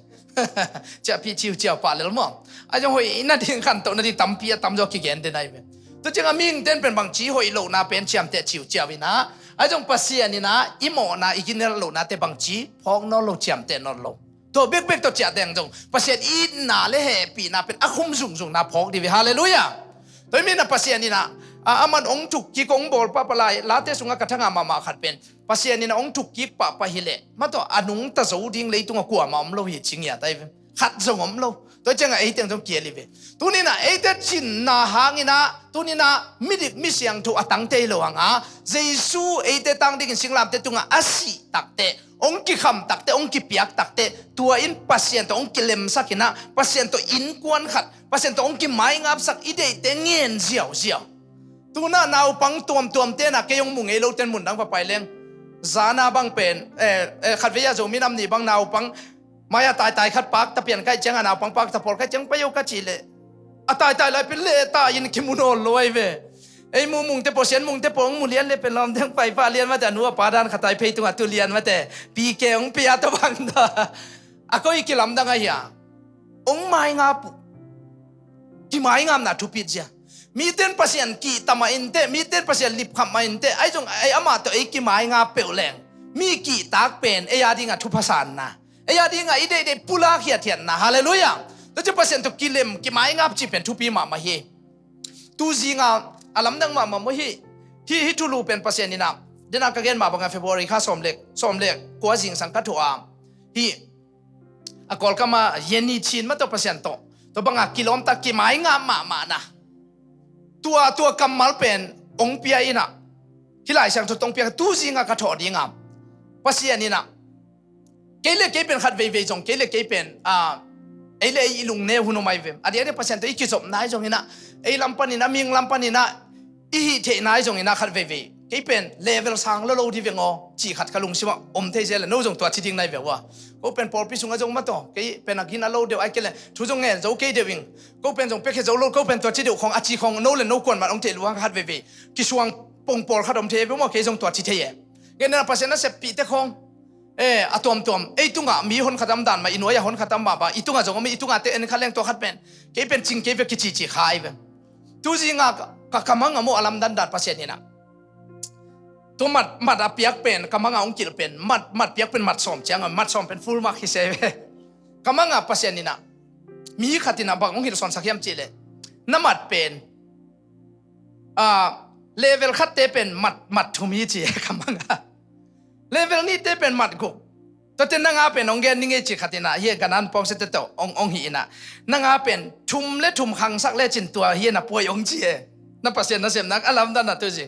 Ciahpih ciuciau pah lel maw? A zong hoih inn a ding khantohna ding tampi a tamzaw kigen den ai ve. Tu cianga mihingten pen bangci hoih lohna pen ciamteh ciuciau ina a zong Pasian ina i mawhna i ginel lohnate bangci phawk nawn lo, ciamteh nawn lo. Tua bekbek tawh ciah deng zong Pasian itna le hehpihna pen a khum zungzungna phawk dih ve. Halleluiah. Tua hi mina Pasian ina a, a man ong thuk kik ong bawl pahpah lai late sunga ka thanga mahmah khat pen Pasian ina ong thuk kik pahpah hileh mataw a nungta zo ding leitungah kuamah om lo hi ci ngiat ai ve. Khat zong om lo. Tua cianga ei teng zong kial hi ve. Tunina eite cinna hangina tunina midik misiangtho a tangte hi lo hanga Jesu eite tang dingin singlamte tungah a sih takteh, ong kikham takteh, ong kipiak takteh, tua in Pasian tawh ong kilemsak ina Pasian tawh innkuan khat, Pasian tawh ong kimaingapsak i deihte ngen ziauziau. Tuna naupang tuamtuam tena kei ong mu ngei loten mundang va pai leng zana bang pen, eh, eh, khatvei a Zomi nam nih bang naupang mai-a taitai khat pakta pian kaih cianga naupang pakta pawl kaih ciang pai o ka cih leh a taitai lai pen lehta in kimu nawn lo ai ve. Ei mu mungte pawl, sian mungte pawl ong mu lian le pen lawm deng pai pah lian mate a nu a pa dan khatai phei tungah tu lian mate pike ong pia tawh bang ta a koi kilamdang ahi a ong maingap uh. Kimaingapna thupit zia. Miten Pasian kihta mah inteh, miten Pasian lipkhap mah inteh, ai zong ei amah tawh ei kimaingap peuh leng mi kihtak pen ei a dingah thupha sanna, ei a dingah i deihdeih pulak hiathiatna. Halleluiah. Tua ci Pasian tawh kilem kimaingap cih pen thupi mahmah hi. Tuzinga a lamdang mahmah maw hi. Hi, hi thulu pen Pasian ina dena ka gen mah banga February kha sawm le, sawm le kua zingsang ka thuah a hi. A Kawlkama Yenni Chin mataw Pasian tawh tua banga kilawmta kimaingap mahmahna tua, tua kammal pen ong pia ina hi Lai Siangtho tawh ong pia tuzinga ka thawh dinga Pasian ina kei le kei pen khat veivei zong kei le kei pen, ah, ei le ei i lungneu hun om ai ve. A diakdiak Pasian tawh i kizopna ai zong ina ei lam pan ina mihing lam pan ina i hih theihna ai zong ina khat veivei kei pen level sang lo lo di veng aw cih khat ka lungsimah om thei zel le no zong tua ci ding nai ve ua. Ko pen pawlpi sungah zong mataw kei pen a gina lo deuh ai kei le thu zong ngen zo kei deuh ing. Ko pen zong piakhia zo lo ko pen tua ci deuh khawng a ci khawng no le no kuan man om thei lua khat veivei kisuang pongpawl khat om thei ve maw kei zong tua ci thei e. Ngen na Pasian a seppihte khawng e a tuamtuam ei tungah mi hon khatam dan mah i nuai a hon khatam mah ba i tungah zong om i tungah te en kha leng tua khat pen kei pen cing kei ve kicici kha ai ve. Tuzinga ka, ka kamang a maw a lamdan dan Pasian hinah. Tua mat, mat a piak pen kamanga ong kilh pen mat, mat piak pen mat sawm cianga mat sawm pen full mark hi se ve. Kamanga Pasian hinah mi khat hinah bang ong hilh sawnsak hiam cihleh na mat pen, ah, level khatte pen mat, mat thum hi ci kamanga. Level nihte pen mat guk. Tuate nanga pen ong gen ning ei ci khatinah hi ganan pawngsiate tawh ong, ong hi inah nanga pen thum le thum khangsak lecin tua hi na puai ong ci e. Na Pasian nasepna a lamdanah tuzi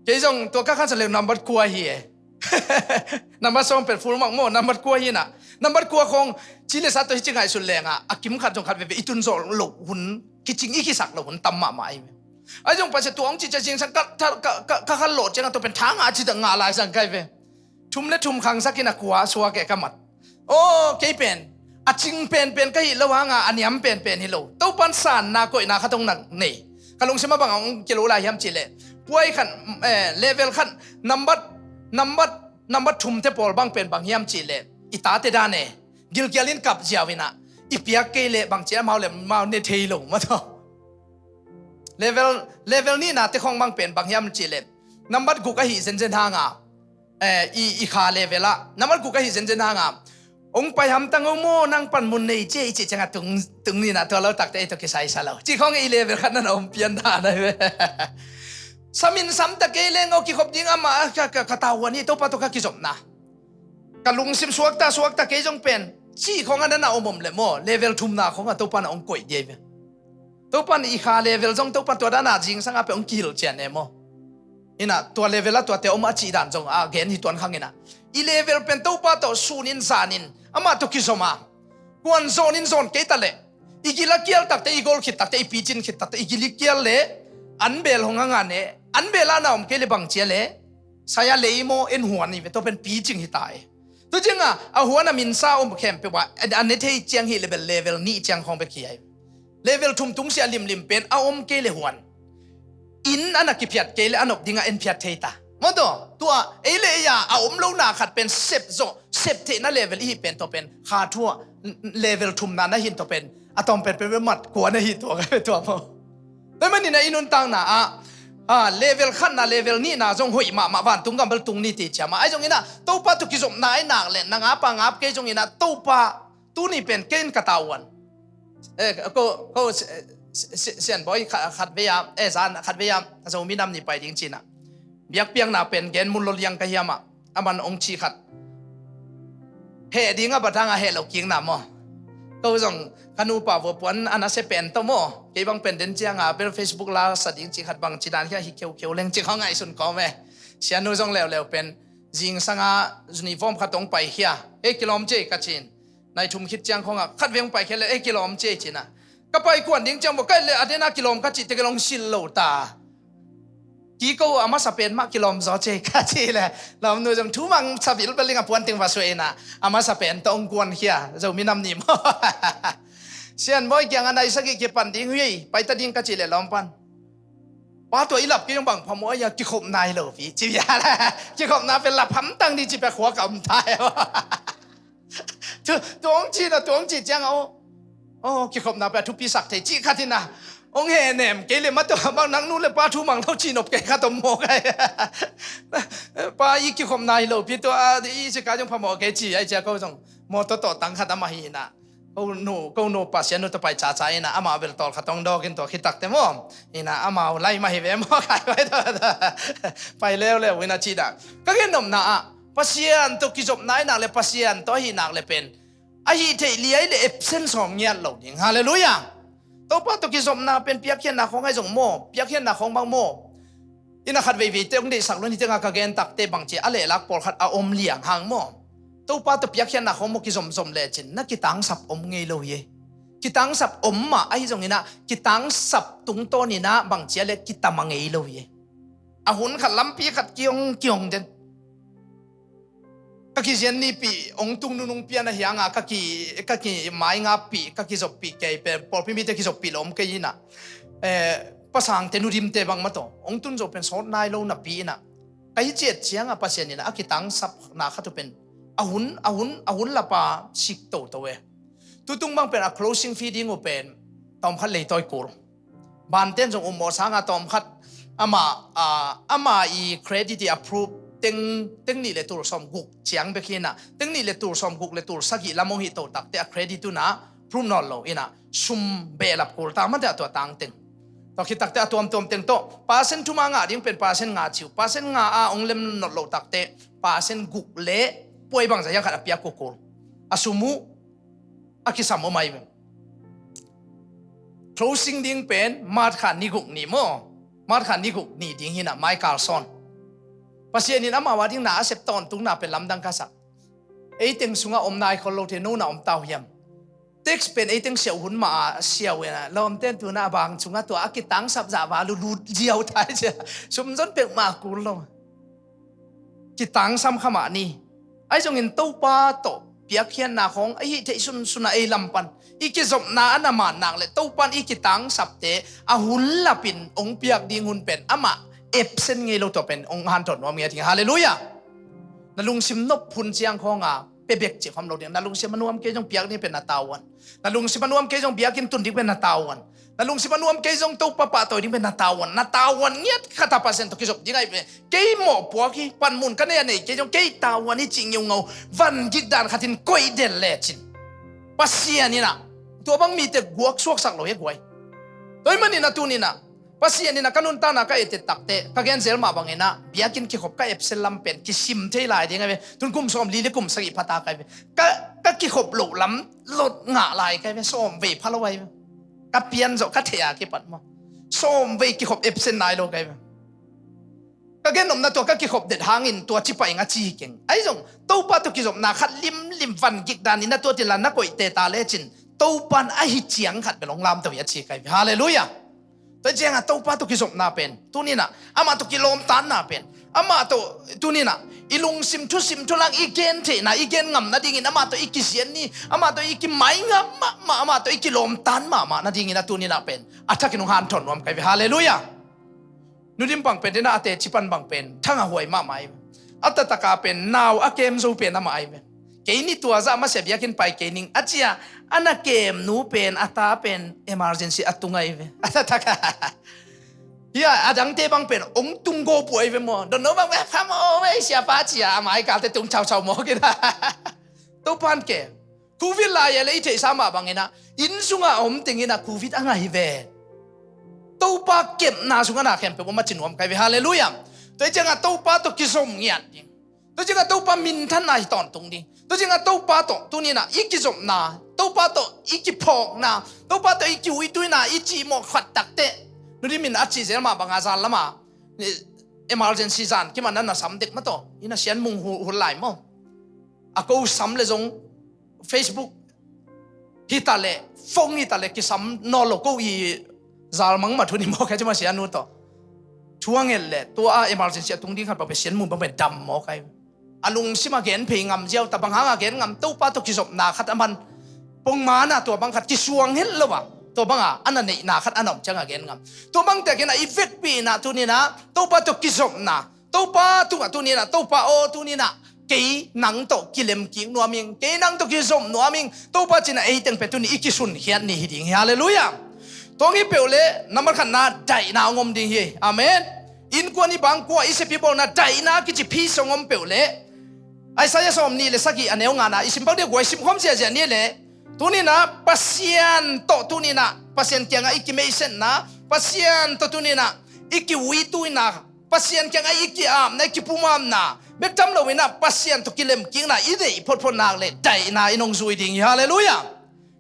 kei zong tua ka khansak le number kua hi e. Number sawm pen full mark maw number kua hi inah number kua khawng ci le sa tawh hi ci ngaihsun lengah a kim khat zong khat veve i tun zawh loh hun kicing i kisak loh hun tam mahmah ahi ve. Ai zong Pasian tua ong ci cia zingsang ka, ka, ka, ka khan lawh ciangah tua pen thanga a ci dak ngah lai sang kai ve. Thum le thum khangsakin a kua a suak eh ka mat. Aw kei pen a cing penpen ka hih lo hanga a niam penpen hi lo. Topan sanna koihna khat ong nak nei. Ka lungsim a bang a ong kilo lai hiam cihleh puai khat, eh, level khat number, number, number thumte pawl bang pen bang hiam cihleh i tate dan e gilkialin kap ziau inah i piak kei leh bang ciah mau le mau ne thei lo mataw. Level, level nihnate khawng bang pen bang hiam cihleh number guk ahi zenzen hanga, eh, i, i kha level ah number guk ahi zenzen hanga ong pai hamtang o maw nang pan mun nei cia i cih ciangah tung, tung ninah tua lo takte ei tawh kisaisa lo ci khawng i level khat nan a om pian dan ahi ve. Samin samta kei leng aw kikhop ding amah ka, ka, ka tauhuan hi Topa tawh ka kizopna. Ka lungsim suakta suakta kei zong pen ci khawng a nan a om om le maw level thumna khawng a Topa na ong koih diai ve. Topan i kha level zong Topan tua dana zingsanga pe ong kihilh cian e maw. Inah tua level a tuate om a cih dan zong a gen hi tuan khang inah i level pen Topa tawh sunin zanin amah tawh kizom a Huan zawn in zawn kei ta leh, i gil a kial takte, i gol khit takte, i picin khit takte, i gil i kial leh, an bel hong a ngan e, an bel a na om kei leh bang cia leh, sai a lei maw, en huan i ve, tua pen picing hi ta e. Tu ciang a, a huan a minsa om khempeuh ah, a ne thei ciang hi leh bel level nih ciang khawng bek hi ai. Level thum tung sia limlim pen a om kei leh huan. Inn a na kiphiat kei leh a nop dingah en phiat thei ta. Maw tua, tua, ei le ei a, a om lo na khat pen sep zawh, sep theihna level i hi pen tua pen, kha thu ah, level thumna na hin tua pen, a tawm pen pen mat kua na hi tua, tua maw. Tua manin a i nuntakna ah, a, level khatna, level nihna zong hoih mahmah vantung gam bel tung ni ti ciam a. Ai zong in a, Topa tawh kizopna ai nak leh, na ngap a ngap kei zong in a, Topa, tuni pen kei in ka tauan. Eh, ko, ko, si-, si-, si-, Sianbawi kha-, khat vei a, eh, zan khat vei a, Zomi Nam Ni pai ding ci-in a. Biakpiakna pen gen mun lo liang ka hiam ah, a man ong ci khat. Heh ding a bat hang a heh lo kikna maw. Ko zong ka nupa vua puan a na sia pen tawh maw. Kei bang pen den ciang a bel Facebook la sa ding ci khat bang ci dan khia hi kheukheu leng ci kha ngaihsun kawm e. Sianu zong leuleu pen zingsang a uniform khat ong pai khia. Ei kilawm ci ei ka ci-in. Nai thum khit ciang khawng ah, khat veng pai khia leh, ei kilawm ci ei ci-in a. Ka pai kuan ding ciang maw, ka et leh, a den a kilawm ka cih teh ka long sil lo ta. Kiko a masa pen mah kilawm zaw ci ei ka cih leh, lawmnu zong thu mang sa bilbel ding a puan teng va suah in a, a masa pen tawh ong kuan khia, Zomi Nam Ni maw. Sianbawi kiang a nai sagih kipan ding hi, pai ta ding ka cih leh lawm pan. Pa tua i lap kei zong bang phamawh a, kikhop nai lo pi, ci bia leh. Kikhopna pen lap hamtang ding ci pia khua ka om ta e. Tu, tu ong ci na, tu ong ci ciang a, oh. Oh, kikhopna pia thupi sak thei, ci khat in a. Ong he nem, kei leh ma tua, bang nang nu leh pa thu mang lo ci nop kei khat om maw kei. Pa i kikhopna hi lo pi tua, i ci ka zong phamawh kei ci, ai cia ko zong. Maw tua tua tang khat a mah hi na. Ko nu, ko nu Pasian nu tawh pai caca in a, amau bel tawl khat ong dawk in tua khit takte maw. In a, amau lai mah hi ve maw, kai vai tua, tua. Pai leuleu in a ci dah. Ka gen nopna ah, Pasian tawh kizopna ai nak leh, Pasian tawh ahi nak leh pen. Ahi theih liai leh absent sawm ngiat lo ding. Halleluiah. Topa tawh kizopna pen piakkhiatna khawng ai zong maw, piakkhiatna khawng bang maw. In a khat veiveite ong deihsak lo ni teng a ka gen takte bang ci a lehlak pawlkhat a om liang hang maw. Topa tawh piakkhiatna khawng maw kizomzom lecin na kitangsap om ngei lo hi e. Kitangsap om mah ahi zong in a kitangsap tungtawn in a bang cia leh kitama ngei lo hi e. A hun khat lampi khat kiong kiong den. Ka kizian nipih ong tung nunung pian ahi hang a ka ki, ka kimaingappih, ka kizoppih kei pen, pawlpi mite kizoppih lo om kei in a. Eh, pasangte nudimte bang mah tawh ong tun zo pen sawt nai lo napi in a. Ka hi ciat ciang a Pasian in a kitangsapna khat uh pen. A hun, a hun, a hun lap a sik toto e. Tutung bang pen a closing fee ding uh pen. Tawm khat leitawi kul. Banten zong um mawh sang a tawm khat ama, a, ama i credit i approve teng, teng nih le tul sawm guk ciang bek hi in a, teng nih le tul sawm guk le tul sagih lam ong hi to takte a credit un a approve nawn lo in a, sum behlap kul ta mah teh a tua tang teng. Tua khit takte a tuamtuam teng tawh, percent thum a ngah ding pen percent nga ci uh, percent nga a ong lem nawn lo takte, percent guk le puai bangzah hiang khat a piak kul. A sum uh, a kisam om ai ve. Closing ding pen March kha ni guk ni maw. March kha ni guk ni ding hi in a mai kal sawn. Pasian in amau a ding na a sep tawntungna pen lamdang ka sak. Ei teng sungah om nai khol lo thei, no na om tau hiam. Tax pen ei teng siau hun mah a siau in a, lawmten tu in a bang sungah tua a kitangsap zah va lutlut ziau thai cia. Sum zon pek mah kul lo. Kitangsam kha mah ni. Ahi zongin Topa tawh piakkhiatna khawng a hih theih sunsun a ei lam pan i kizopna a na man nak le Topa in i kitangsapte a hun lapin ong piak ding hun pen amah absent ngei lo tua pen ong hanthawn nuam ngei a ting. Halleluiah. Na lungsim nop hun ciang khawng a pia bek cih khawm lo ding. Na lungsim a nuam kei zong piak ding pen na tavuan. Na lungsim a nuam kei zong biakinn tun ding pen na tavuan. Na lungsim a nuam kei zong Topa pahtawi ding pen na tavuan. Na tavuan ngiat khat a Pasian tawh kizop ding ahi pen. Kei mawhpuak hi, panmun ka nei a nei kei zong kei tavuan hi cih ngeungau van gik dan khatin koih del lecin Pasian in a tua bang mite guak suaksak lo hi a guai. Tua ahih manin a tuni in a Pasian in a ka nuntakna ka etet takte, ka gen zel mah bangin a biakinn kikhop ka absent lam pen kisim thei lai ding ahi ve. Tun kum sawmli le kum sagih pha ta ka hi ve. Ka, ka kikhop loh lam lot ngah lai ka hi ve. Sawm vei pha lo ahi ve. Ka pian zawh ka theih a kipat maw. Sawm vei kikhop absent nai lo ka hi ve. Ka gen nopna tua ka kikhop det hangin tua ci pai ing a ci hi keng. Ahi zong Topa tawh kizopna khat limlim van gik danin a tuat inla na koihte ta lecin Topa in ahi ciang khat bel hong lamto hi a ci kai ve. Halleluiah. Tua ciangah Topa tawh kizopna pen tuninah amah tawh kilawmtanna pen amah tawh tuninah i lungsim thusim thulak i gen theihna i gen ngam nadingin amah tawh i kisian ni, amah tawh i kimai ngam mahmah, amah tawh i kilawmtan mahmah nadingin a tuninah pen a thakin hong hanthawn nuam kai ve. Halleluiah. Nudim bang pen dena a teci pan bang pen thang a huai mahmah ahi ve. A tataka pen nau a kem zo pen amah ahi ve. Kei ni tua zah masiah biakinn pai kei ning a cia a na kemnu pen a ta pen emergency a tung ahi ve. A tataka hia a dangte bang pen ong tung go pu ahi ve maw? Don no bang ve pha maw ve siapa cia a maikalte tung chauchau maw kina. Topan ke Covid lai-ah le i theihsa mah banginah inn sungah a om tenginah Covid a ngah hi ve. Topa kepna sungah na khempeuh om a ci nuam kai ve. Halleluiah. Tua hi ciangah Topa tawh kizom ngiat ding. Tua hi ciangah Topa minthanna hi tawntung ding. Tua hi ciangah Topa tawh tuninah i kizopna, Topa tawh i kiphawkna, Topa tawh i kiuituina i cihmawh khat takteh. Nudimin a cih zel mah banga zan lama emergency zan kiman a na sam dek mataw i na sian mung hul lai maw? A ko sam le zong Facebook hitaleh phone hitaleh kisam nawl lo ko i zalmang mah thu ni mawk a ci mah sianu tawh. Thu a nget leh tua a emergency a tung ding khat bang pe sian mun bang pe dam mawk ai. A lungsim a gen phei ngam ziau ta bang hang a gen ngam Topa tawh kizopna khat a man pongmana tua bang khat kisuang het lo a tua banga a na neihna khat a na om ciang a gen ngam. Tua bang tekin a i vekpihna tuninah Topa tawh kizopna Topa tungah tuninah Topa aw tuninah kei nang tawh kilem kik nuam ing, kei nang tawh kizom nuam ing, Topa cinah ei teng pen tuni i kisunkhiat ni hi ding hi. Halleluiah. Tua ngi peuh le nambat khatna daihna hong om ding hi. Amen. Innkuan i bangkua i sepi bawlna daihna kici phis hong om peuh le Isaiah sawm nih le sagih a neu ngana i sim bang dia guai simkhawm ziahziah ni le tuninah Pasian tawh tuninah Pasian kiangah i kimeihsetna Pasian tawh tuninah i kiuituina Pasian kiangah i ki-apna i kipumapna bek tam loinah Pasian tawh kilemkikna i deih photphot nak le daihna in hong zui ding hi. Halleluiah.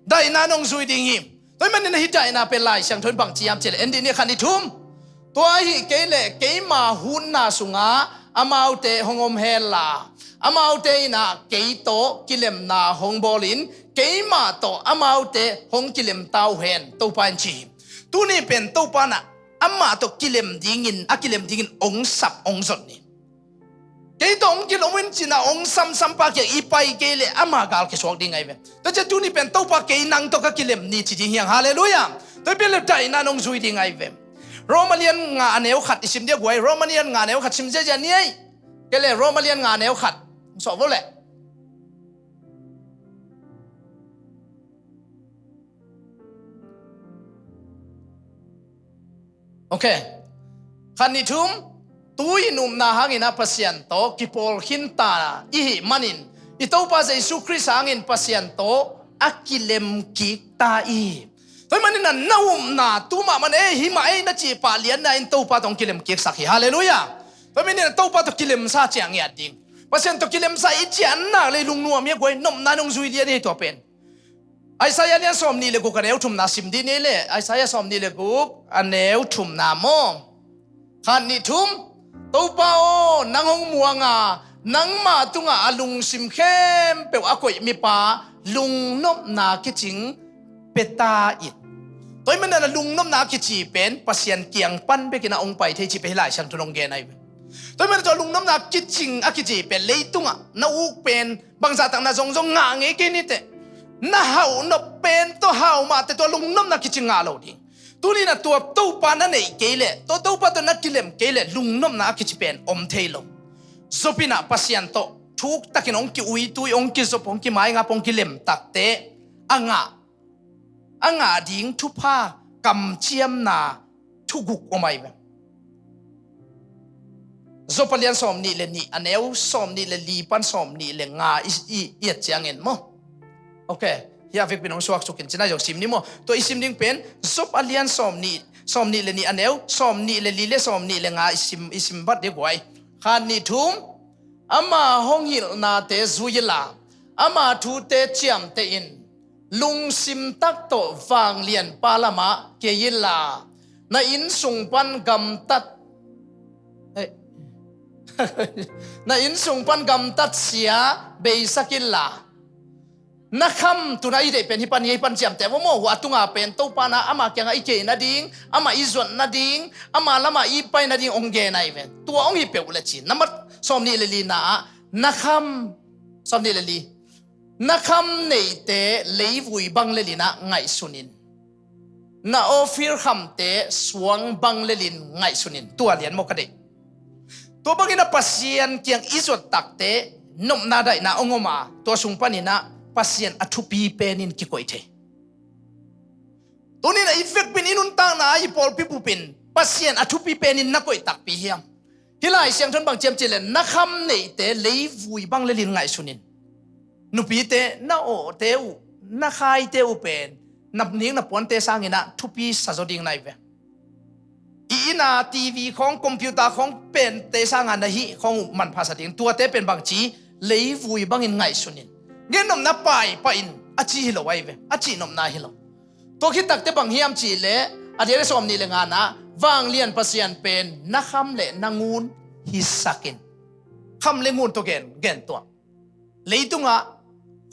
Daihna in hong zui ding hi. Tua hi manin ahi daihna pen Lai Siangtho in bang ci hiam cihleh en dih ni khan i thum. Tua ahi kei leh keima hunna sungah amaute hong om henla amaute inah kei tawh kilemna hong bawlin keima tawh amaute hong kilemta uh hen Topa in ci hi. Tuni pen Topa inah amah tawh kilem dingin a kilem dingin ong sap ong zot ni. Kei tawh ong kilem in cina ong samsampa kiak i pai kei le ama gal kisuak ding ai ve. Tua cia tuni pen Topa kei nang tawh ka kilem ni ci ding hiang. Halleluiah. Tua i pen le daihna nong zui ding ai ve. Roma lian nga a neu khat i sim dia guai Roma lian nga a neu khat sim ziazia ni ai. Kei le Roma lian nga a neu khat. Suah vo le. Ok. Khat nih thum. Tui in upna hangin a Pasian tawh kipawl khinta i hih manin i Topa Jesu Khrist hangin Pasian tawh a kilemkik ta i. Tua hi manin a na upna tu mahmah ei hih mah ei na cih pah lianna in Topa tawh hong kilemkiksak hi. Halleluiah. Tua hi manin a Topa tawh kilemsa ciah ngiat ding. Pasian tawh kilemsa i ciah nak le i lungnuam hi a guai nopna nong zui lian hi tua pen. Isaiah lian sawm nih le guk a neu thumna sim dih ni le Isaiah sawm nih le guk a neu thumna maw? Khat nih thum. Topa aw nang hong muanga nangmah tungah a lungsim khempeuh a koih mipa lungnopna kicing peta in. Tua hi manin a lungnopna a kici pen Pasian kiang pan bekin a hong pai thei ci pe hi Lai Siangtho nong gen ai ve. Tua hi manin tua lungnopna a kicing a kici pen leitungah na uk pen bangzah tak na zongzong ngah ngei kei niteh na hauh nop pen tua hau mahte tua lungnopna kicing ngah lo ding. Tuninah tua Topa na neih kei leh tua Topa tawh na kilem kei leh lungnopna a kici pen om thei lo. Zopinah Pasian tawh thuktakin hong kiuitui hong kizop hong kimaingap hong kilemtakte a ngah a ngah ding thupha kamciamna thuguk om ai ve. Job a lian sawm nih le nih a neu sawm nih le li pan sawm nih le nga i et ciangin maw? Ok. Hia vekpin hong suaksukin cinai zong sim ni maw? Tua i sim ding pen Job a lian sawm nih sawm nih le nih a neu sawm nih le li le sawm nih le nga i sim i sim vat dek guai. Khat nih thum. Ama hong hilhnate zui inla ama thute ciamteh in lungsim tak tawh vanglianpa lamah kei inla na inn sung pan gamtat eh, Na innsung pan gamtat sia beisak inla, na kham tuna i deih pen hih pan, hih pan ciamteh maw, hua tunga pen Topa na ama kiangah i kei nading, ama i zuat nading, ama lamah i pai nading hong gen ahi ve. Tua hong hi peuh le cin. Nambat sawm nih le li na ah na kham, sawm nih le li, na kham neihte leivui bang le linah ngaihsun in. Na Ophir khamte suang bang le lin ngaihsun in. Tua lian maw ka deih. Tua bangin a Pasian kiang i zuat takte nopna daihna hong om a, tua sung paninah Pasian a thupi penin kikoih thei. Tuninah i vekpin i nuntakna ah i pawlpi bupin Pasian a thupi penin na koih takpi hiam? Hih Lai Siangtho in bang ci hiam cih leh na kham neihte leivui bang le lin ngaihsun in. Nupite, na awhte uh, na khaite uh pen na nik na puante sanginah thupi sa zaw ding na hi ve. I inn a TV khawng, computer khawng pente sanga na hih khawng uh manpha sa ding. Tuate pen bangci, leivui bangin ngaihsun in. Gennopna pai pah in a ci hi lo ahi ve. A cihnopna hi lo. Tua khit takte bang hiam cih leh a diakdiak sawm nih le nga na ah, vanglian Pasian pen na kham le na ngun hisak in. Kham le ngun tawh gen, gen tuah. Leitungah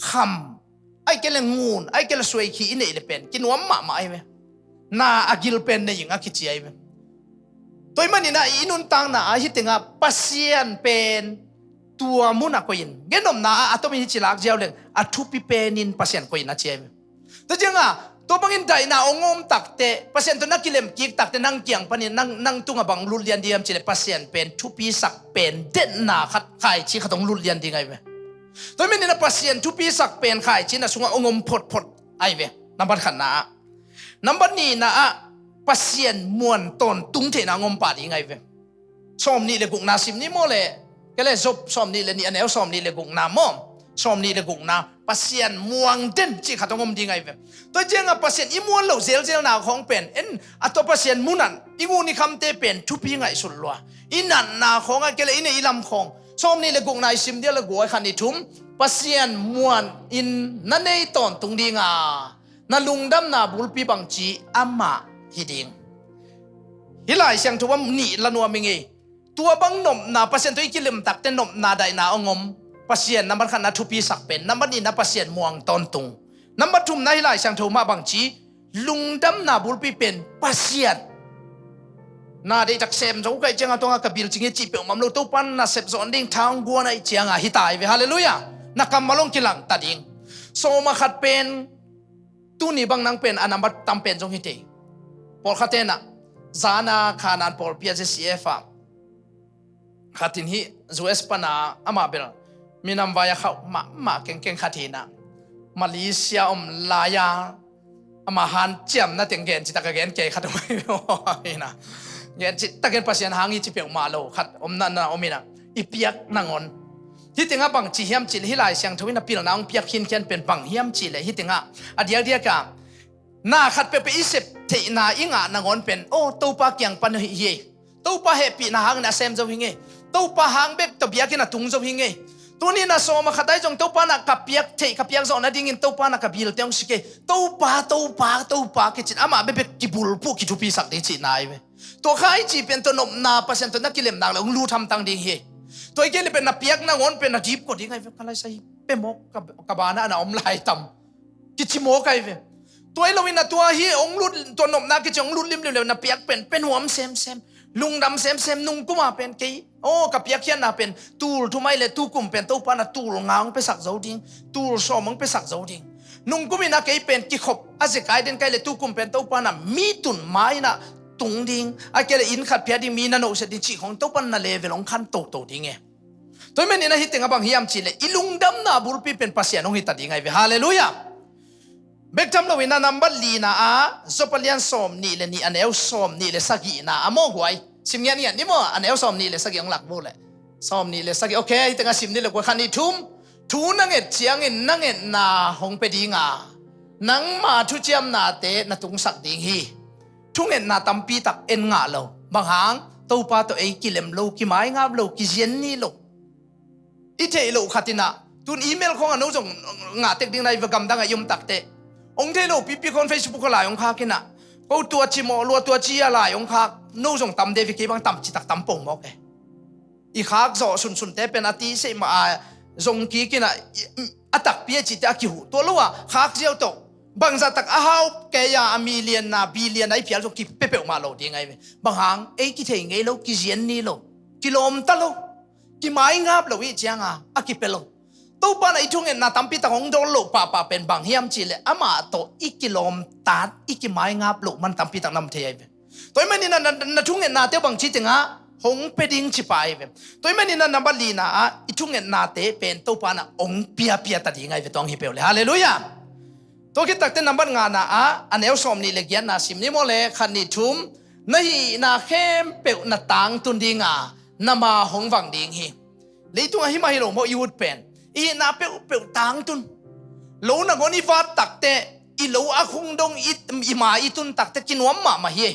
kham, ahih kei leh ngun, ahih kei leh suaikhih i neih leh pen kinuam mahmah ahi ve. Na a gil pen neih ing a kici ahi ve. Tua ahih maninah i nuntakna ah hih tengah Pasian pen tua munah koih in. Gennopna ah a tomin hih ci lak ziau leng a thupi penin Pasian koih in a ci ahi ve. Tua cianga tua bangin daihna hong om takte, Pasian tawh na kilem kik takte, nang kiang panin nang, nang tungah bang lut lian ding hiam cih leh Pasian pen thupisak pen denna khat, khaici khat hong lut lian ding ahi ve. Tua ahih maninah Pasian thupisak pen khaici na sungah hong om photphot ahi ve. Nambat khatna ah. Nambat nihna ah Pasian muan tawntung theihna hong om pah ding ahi ve. Sawm nih le gukna sim ni maw le. Kei le Job sawm nih le nih a neu sawm nih le gukna maw. Sawm nih le gukna Pasian muang den cih khat hong om ding ahi ve. Tua cianga Pasian i muan loh zelzelna khawng pen en a tua Pasian munan i ngun i khamte pen thupi ngaihsut lua. I natna khawng ahih kei leh i neih i lam khawng. Sawm nih le gukna i sim dia le guai khat nih thum. Pasian muan in na nei tawntung dinga na lungdamna bulpi bangci amah hi ding. Hih Lai Siangtho bang nih la nuam i ngei. Tua bang nopna, Pasian tawh i kilim takte nopna daihna hong om. Pasian nambat khatna thupisak pen, nambat nihna Pasian muang tawntung. Nambat thumna hih Lai Siangtho mah bangci, lungdamna bulpi pen Pasian. Na deihtak sem zo ka hih cianga tuanga ka bil cing hi cih peuhmah om lo, Topa na sep zawh ding tha hong guan ahih cianga hi ta hi ve. Halleluiah. Na kammal hong kilang ta ding. Sawma khat pen tuni bang nang pen a nambat tam pen zong hi tei. Pawlkhat tenah zana khanan pawlpi a ZCF ah khat in hih US pana amah bel minam vai a khauh mahmah kengkeng khat hinah Malaysia om lai-a ama hanciamna teng gen citak a gen kei khat om ahi hinah. Gen citakin Pasian hang hi ci peuhmah lo khat om na na om inah i piak nangawn. Hih tengah bang ci hiam cih leh hih Lai Siangtho in a pilna hong piak khinkhian pen bang hiam cih leh hih tengah a diakdiak a na khat peuhpeuh i sep theihna i ngah nangawn pen aw Topa kiang pan hi hi. Topa hehpihna hangin a sem zo hi ngei. Topa hang bek tawh biakinn a tung zo hi ngei. Tuni na sawma khat ai zong Topa na ka piak theih ka piak zawh nadingin Topa na ka bilte hong si kei. Topa, Topa, Topa kicin amah bekbek kibulpuh kithupisak ding cihna ahi ve. Tua kha i cih pen tua nopna Pasian tawh na kilem nak le hong lut hamtang ding hi. Tua i kei le pen na piak nangawn pen na dipkua ding ahi ve. Ka laisa hi pemawk ka, ka banah na om lai tam. Kici mawk ahi ve. Tua hi loin a tua hi hong lut, tua nopna kici hong lut limlim le na piak pen pen huam semsem. Lungdam semsem nungkuma pen kei aw ka piakkhiatna pen tul thum ai le tukum pen Topa na tul nga hong piasak zo ding, tul sawm hong piasak zo ding. Nungkum in a kei pen kikhop a zekai den kai le tukum pen Topa na mi tun mai na tung ding, a kei le inn khat phiat ding, mi na nohset ding cih khong Topa na level hong khan toto ding e. Tua hi manin a hih tengah bang hiam cih leh i lungdamna bulpi pen Pasian hong hi ta ding ahi ve. Halleluiah. Bek tham loin a nambat lina ah Job a lian sawm nih le nih a neu sawm nih le sagihna ah maw guai. Sim ngiatngiat ni maw a neu sawm nih le sagih hong lak bo leh. Sawm nih le sagih. Ok, hih tengah sim ni le guai khat nih thum. Thu na nget ciangin na ngetna hong pia dinga nangma thuciamnate na tungsak ding hi. Thungetna tampi tak en ngah lo. Bang hang Topa tawh ei kilem lo, kimaingap lo, kizian ni lo. I theih loh khat inah tun email khawngah no zong ngah tek ding na hi va gamdangah i om takte. Hong thei lo pipi khawng Facebook ah lai hong khak inah ko tua cimawh lua tua ci a lai hong khak no zong tam de ve kei bang tam citak tam pong mawk e. i khak zawh sunsunte pen a ti seih mah a zong kik in a, i, a takpi a cihte a kihuh. Tua lo a khak ziau tawh bangzah tak a hau kei a, a million a billion a i phial zong kipia peuhmah lo ding ahi ve. Bang hang? Ei kithei ngei lo, kizian ni lo, kilawmta lo, kimaingap lo i hih cianga a kipia lo. Topa in a i thungetna tampi tak hong dawn loh pahpah pen bang hiam cihleh amah tawh i kilawmtat, i kimaingap loh man tampi tak na om thei ahi ve. Tua ahih manin a na, na thungetnate uh bangci tengah hong pia ding ci pah ahi ve. Tua ahih manin a nambat lina ah i thungetnate pen Topa in a hong piapia ta ding ahi ve, tua hong hi peuh le. Halleluiah. Tua khit takteh nambat ngana ah a neu sawmnih le giatna sim ni maw le, khat nih thum. Na hihna khempeuh na tangtun dinga na ma hong vang ding hi. Leitungah himah hi lo maw i ut pen? I hihna peuhpeuh tangtun. Lo nangawn i vat takteh, i lo a khung dong i, i ma i tun takteh kinuam mahmah hi.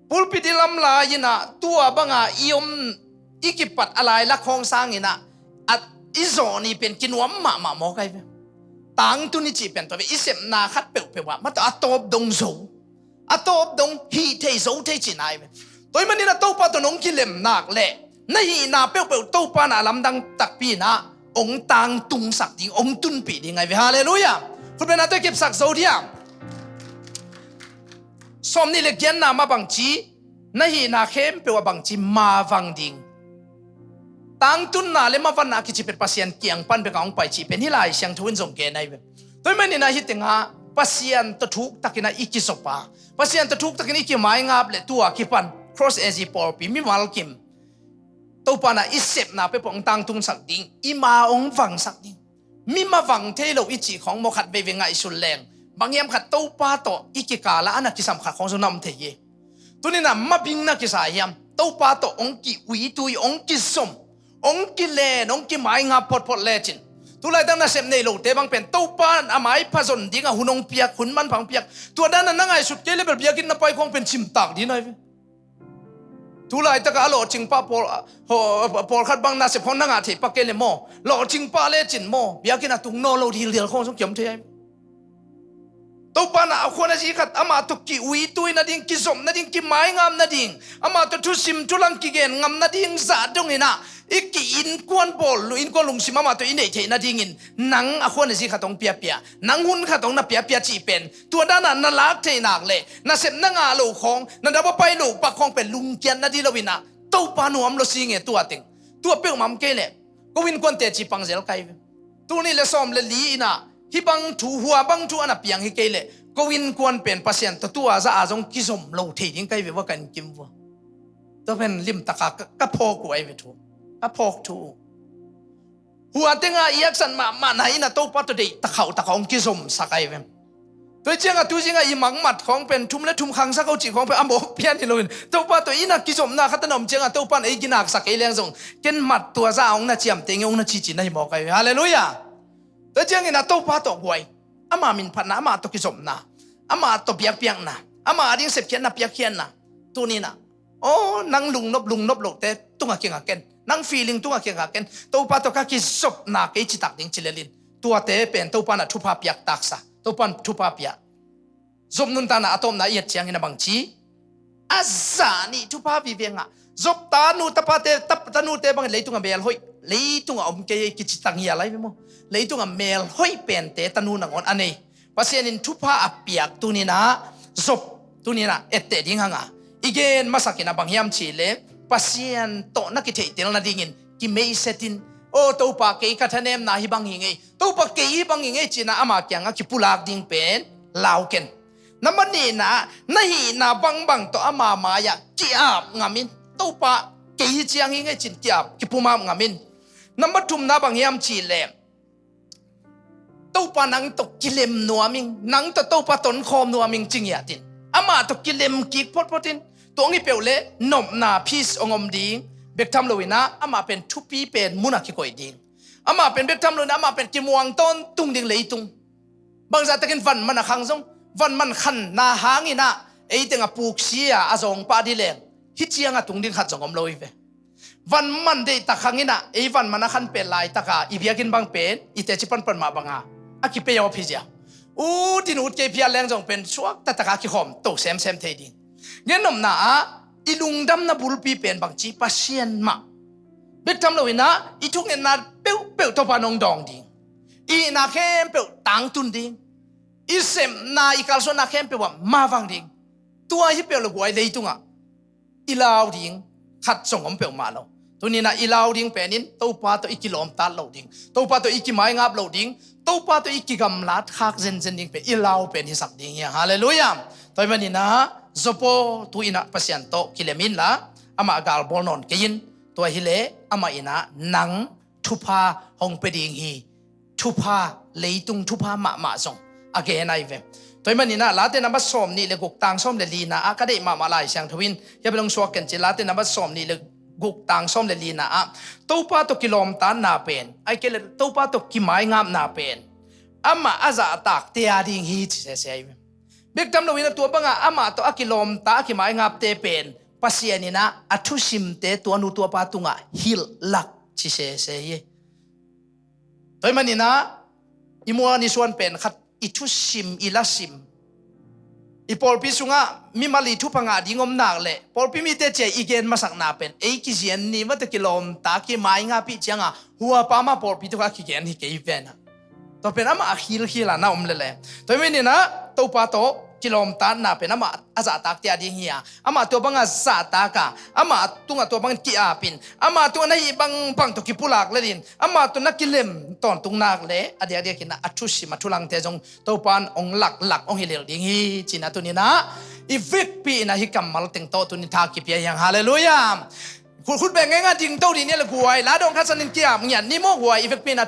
Pulpit i lam lai-in ah tua banga i om, i kipat a lailak khawng sangin ah, a, i zawh ni pen kinuam mahmah mawk ahi ve. Tangtun i cih pen tua ve, i sepna khat peuhpeuh ah mah tawh a tawp dong zo, a tawp dong hih thei zo thei cihna ahi ve. Tua ahih manin a Topa tawh nong kilem nak leh na hihna peuhpeuh Topa in a lamdang takpi in ah hong tangtungsak ding, hong tunpih ding ahi ve. Halleluiah. Khutbetnate kipsak zo diam. Sawmnih le giatna mah bangci, na hihna khempeuh ah bangci ma vang ding. Tangtunna le mavanna a kici pen Pasian kiang pan bek a hong pai cih pen hih Lai Siangtho in zong gen ahi ve. Tua ahih manin ah hih tengah Pasian tawh thuktakin ah i kizop a, Pasian tawh thuktakin i kimaingap leh tua kipan Cross A Z pawlpi mimal kim Topa in ah i sepna peuhpeuh hong tangtungsak ding, i ma hong vangsak ding. Mi ma vang thei lo i cih khawng maw, khat veivei ngaihsun leng bang hiam, khat Topa tawh i kikal ah a na kisam khat khawng zong na om thei hi. Tuni in ah ma bing na kisa hiam? Topa tawh hong kiuitui, hong kizom, hong kilen, hong kimaingap photphot lecin, tu laitak nasep nei lote bang pen Topa in a maipha zon dingah hun hong piak, hun manpha hong piak. Tua dan a na ngaihsut kei leh bel biakinn na pai khawng pen cimtak ding ahi ve. Tu laitak a lawhcing pah pawl, a, haw, pawlkhat bang nasep khawng na ngah thei pak kei leh maw, lawhcing pah lecin maw, biakinn a tung nawn lo dildial khawng zong kiom thei ahi. Topa in a khua na zi khat amah tawh kiuitui nading, kizop nading, kimaingap nading, amah tawh thusim thulang kigen ngam nading zah dongin ah i ki-innkuan bawl, innkuan lungsim amah tawh i neih theih nadingin nang a khua na zi khat hong piapia, nang hun khat hong na piapia cih pen tua dan a na lak theih nak leh nasep na ngah loh khawng, na dap a pai loh pak khawng pen lungkiat nading lo in ah Topa nuam lo si nge tua teng. Tua peuhmah om kei leh ko innkuan teci pang zel ka hi ve. Tul nih le sawm le li in ah hih bang thu, hua bang thu a na piang hi kei leh ko innkuan pen Pasian tawh tua zah a zong kizom lo thei ding ka hi ve ua, ka innkim vua. Tua pen limtak a ka, ka phawk uh ahi ve thu. Ka phawk thu uh. Hua teng a i aksat mahmah na in ah Topa tawh deih takhauh tak a hong kizomsak ahi ve. Tua hi ciangah tu zingah i mangmat khawng pen thum le thum khangsak o cih khawng pen a mawk pian hi loin, Topa tawh in ah kizopna khat a na om ciangah Topa in ei ginaksak ei leng zong, ken mat tua zah a hong na ciamteh ing e, hong na cici na hi mawk ahi ve. Halleluiah. Tua ciangin ah Topa tawh guai, ama minphatna, ama tawh kizopna, ama tawh biakpiakna, ama ading sepkhiatna, piakkhiatna, tuni in ah, aw, nang lungnop, lungnop lohte tungah kingak ken, nang feeling tungah kingak ken, Topa tawh ka kizopna kei citak ding ci lel in, tuate pen Topa in ah thupha piak taksa, Topa in thupha pia. Job nuntakna a tawpna i et ciangin a bangci, a zah nih thupha vive ngah. Job tanu tapate, tap, tanute bangin leitungah melhoih, leitungah om kei ei kici tangial ahi ve maw. Leitungah melhoih pente tanu nangawn a nei. Pasian in thupha a piak tuni in ah Job tuni in ah etteh ding hang a, i gen masak in ah bang hiam cih leh, Pasian tawh na kitheihtel nadingin kimeiset in, aw Topa, kei ka thanemna hih bang hi ing e, Topa, kei hih bang hi ing e ci in ah ama kiangah kipulak ding pen lau ken. Nambat nihna, na hihna bangbang tawh ama mai-ah ki-ap ngam in. Topa, kei hih ciang hi ing e ci in ki-ap, kipumap ngam in. Nambat thumna bang hiam cih leh, Topa nang tawh kilem nuam ing, nang tawh Topa tonkhawm nuam ing ci ngiat in, amah tawh kilem kik photphot in. Tua hong hi peuh leh nopna, peace hong om ding. Bek tham lo in ah amah pen thupi pen mun ah kikoih ding. Amah pen bek tham lo in ah amah pen kimuang tawntung ding leitung. Bangzah takin van man a khang zong, van man khanna hangin ah ei teng a puk si a, a zawng pah dih leng, hih ciang a tung ding khat zong om lo hi ve. Van man deihtak khang in ah ei van man a khan pen laitak a i biakinn bang pen i teci panpan mah bang a, a kipei awp hi zia. Ut in ut kei phial leng zong pen suak taktak a kikhawm to semsem thei ding. Gennopna ah i lungdamna bulpi pen bangci, Pasian mah. Bek tham loin ah i thungetna peuhpeuh Topa in hong dawng ding. I itna khempeuh tangtun ding. I sepna, i kalsuanna khempeuh ah mavang ding. Tua hi peuh lo guai, leitungah i lau ding khat zong om peuhmah lo. Tuni-in ah i lau ding pen in Topa tawh i kilawmtat loh ding, Topa tawh i kimaingap loh ding, Topa tawh i kigamlat khak zenzen ding pen i lau pen hisak ding hi a. Halleluiah. Tua ahih manin ah Job aw, tu-in ah Pasian tawh kilem inla, amah galbawl nawn kei in. Tua hileh amah in ah nang thupha hong pia ding hi. Thupha, leitung thupha mahmah zong a gen ahi ve. Tua ahih manin ah Late number sawmnih le guk, tang sawm le lina ah ka deih mahmah Lai Siangtho in, hiah bel hong suak ken ci, Late number sawmnih le guk, tang sawm le lina ah, Topa tawh kilawmtatna pen, ahih kei leh Topa tawh kimaingapna pen amah a zahtakte a ding hi, ci sese ahi ve. Bek tham loin ah tua bangah amah tawh a kilawmta, a kimaingapte pen Pasian in ah a thusimte tuanu tuapa tungah hilh lak, ci sese hi. Tua ahih manin ah i muan i suan pen khat, i thusim, i lasim, i pawlpi sungah mimal i thupha ngah ding om nak leh pawlpi mite ciah i gen masakna pen ei kizian ni mah tawh kilawmta, kimaingap i hih ciangah huapa mah pawlpi tungah kigen hi kei pen ah. Tua pen amah a khilkhil a na om lel e. Tua ahih manin ah Topa tawh kilawmtatna pen amah a zahtakte a ding hi a, amah tua bangah zahtak a, amah tungah tua bangin ki-ap in, amah tungah na hih bangbang tawh kipulak lel in, amah tawh na kilem tawntung nak leh a diakdiakin ah a thusim, a thulangte zong Topa in hong laklak, hong hilh ding hi, ci-in ah tuni-in ah i vekpi-in ah hih kammal teng tawh tuni-in thak kipia hi hang. Halleluiah. Khut, khut beng ngeingai ding to dih ni le guai, la dawng khat san in ki-ap ngiat ni maw guai, i vekpi-in ah thu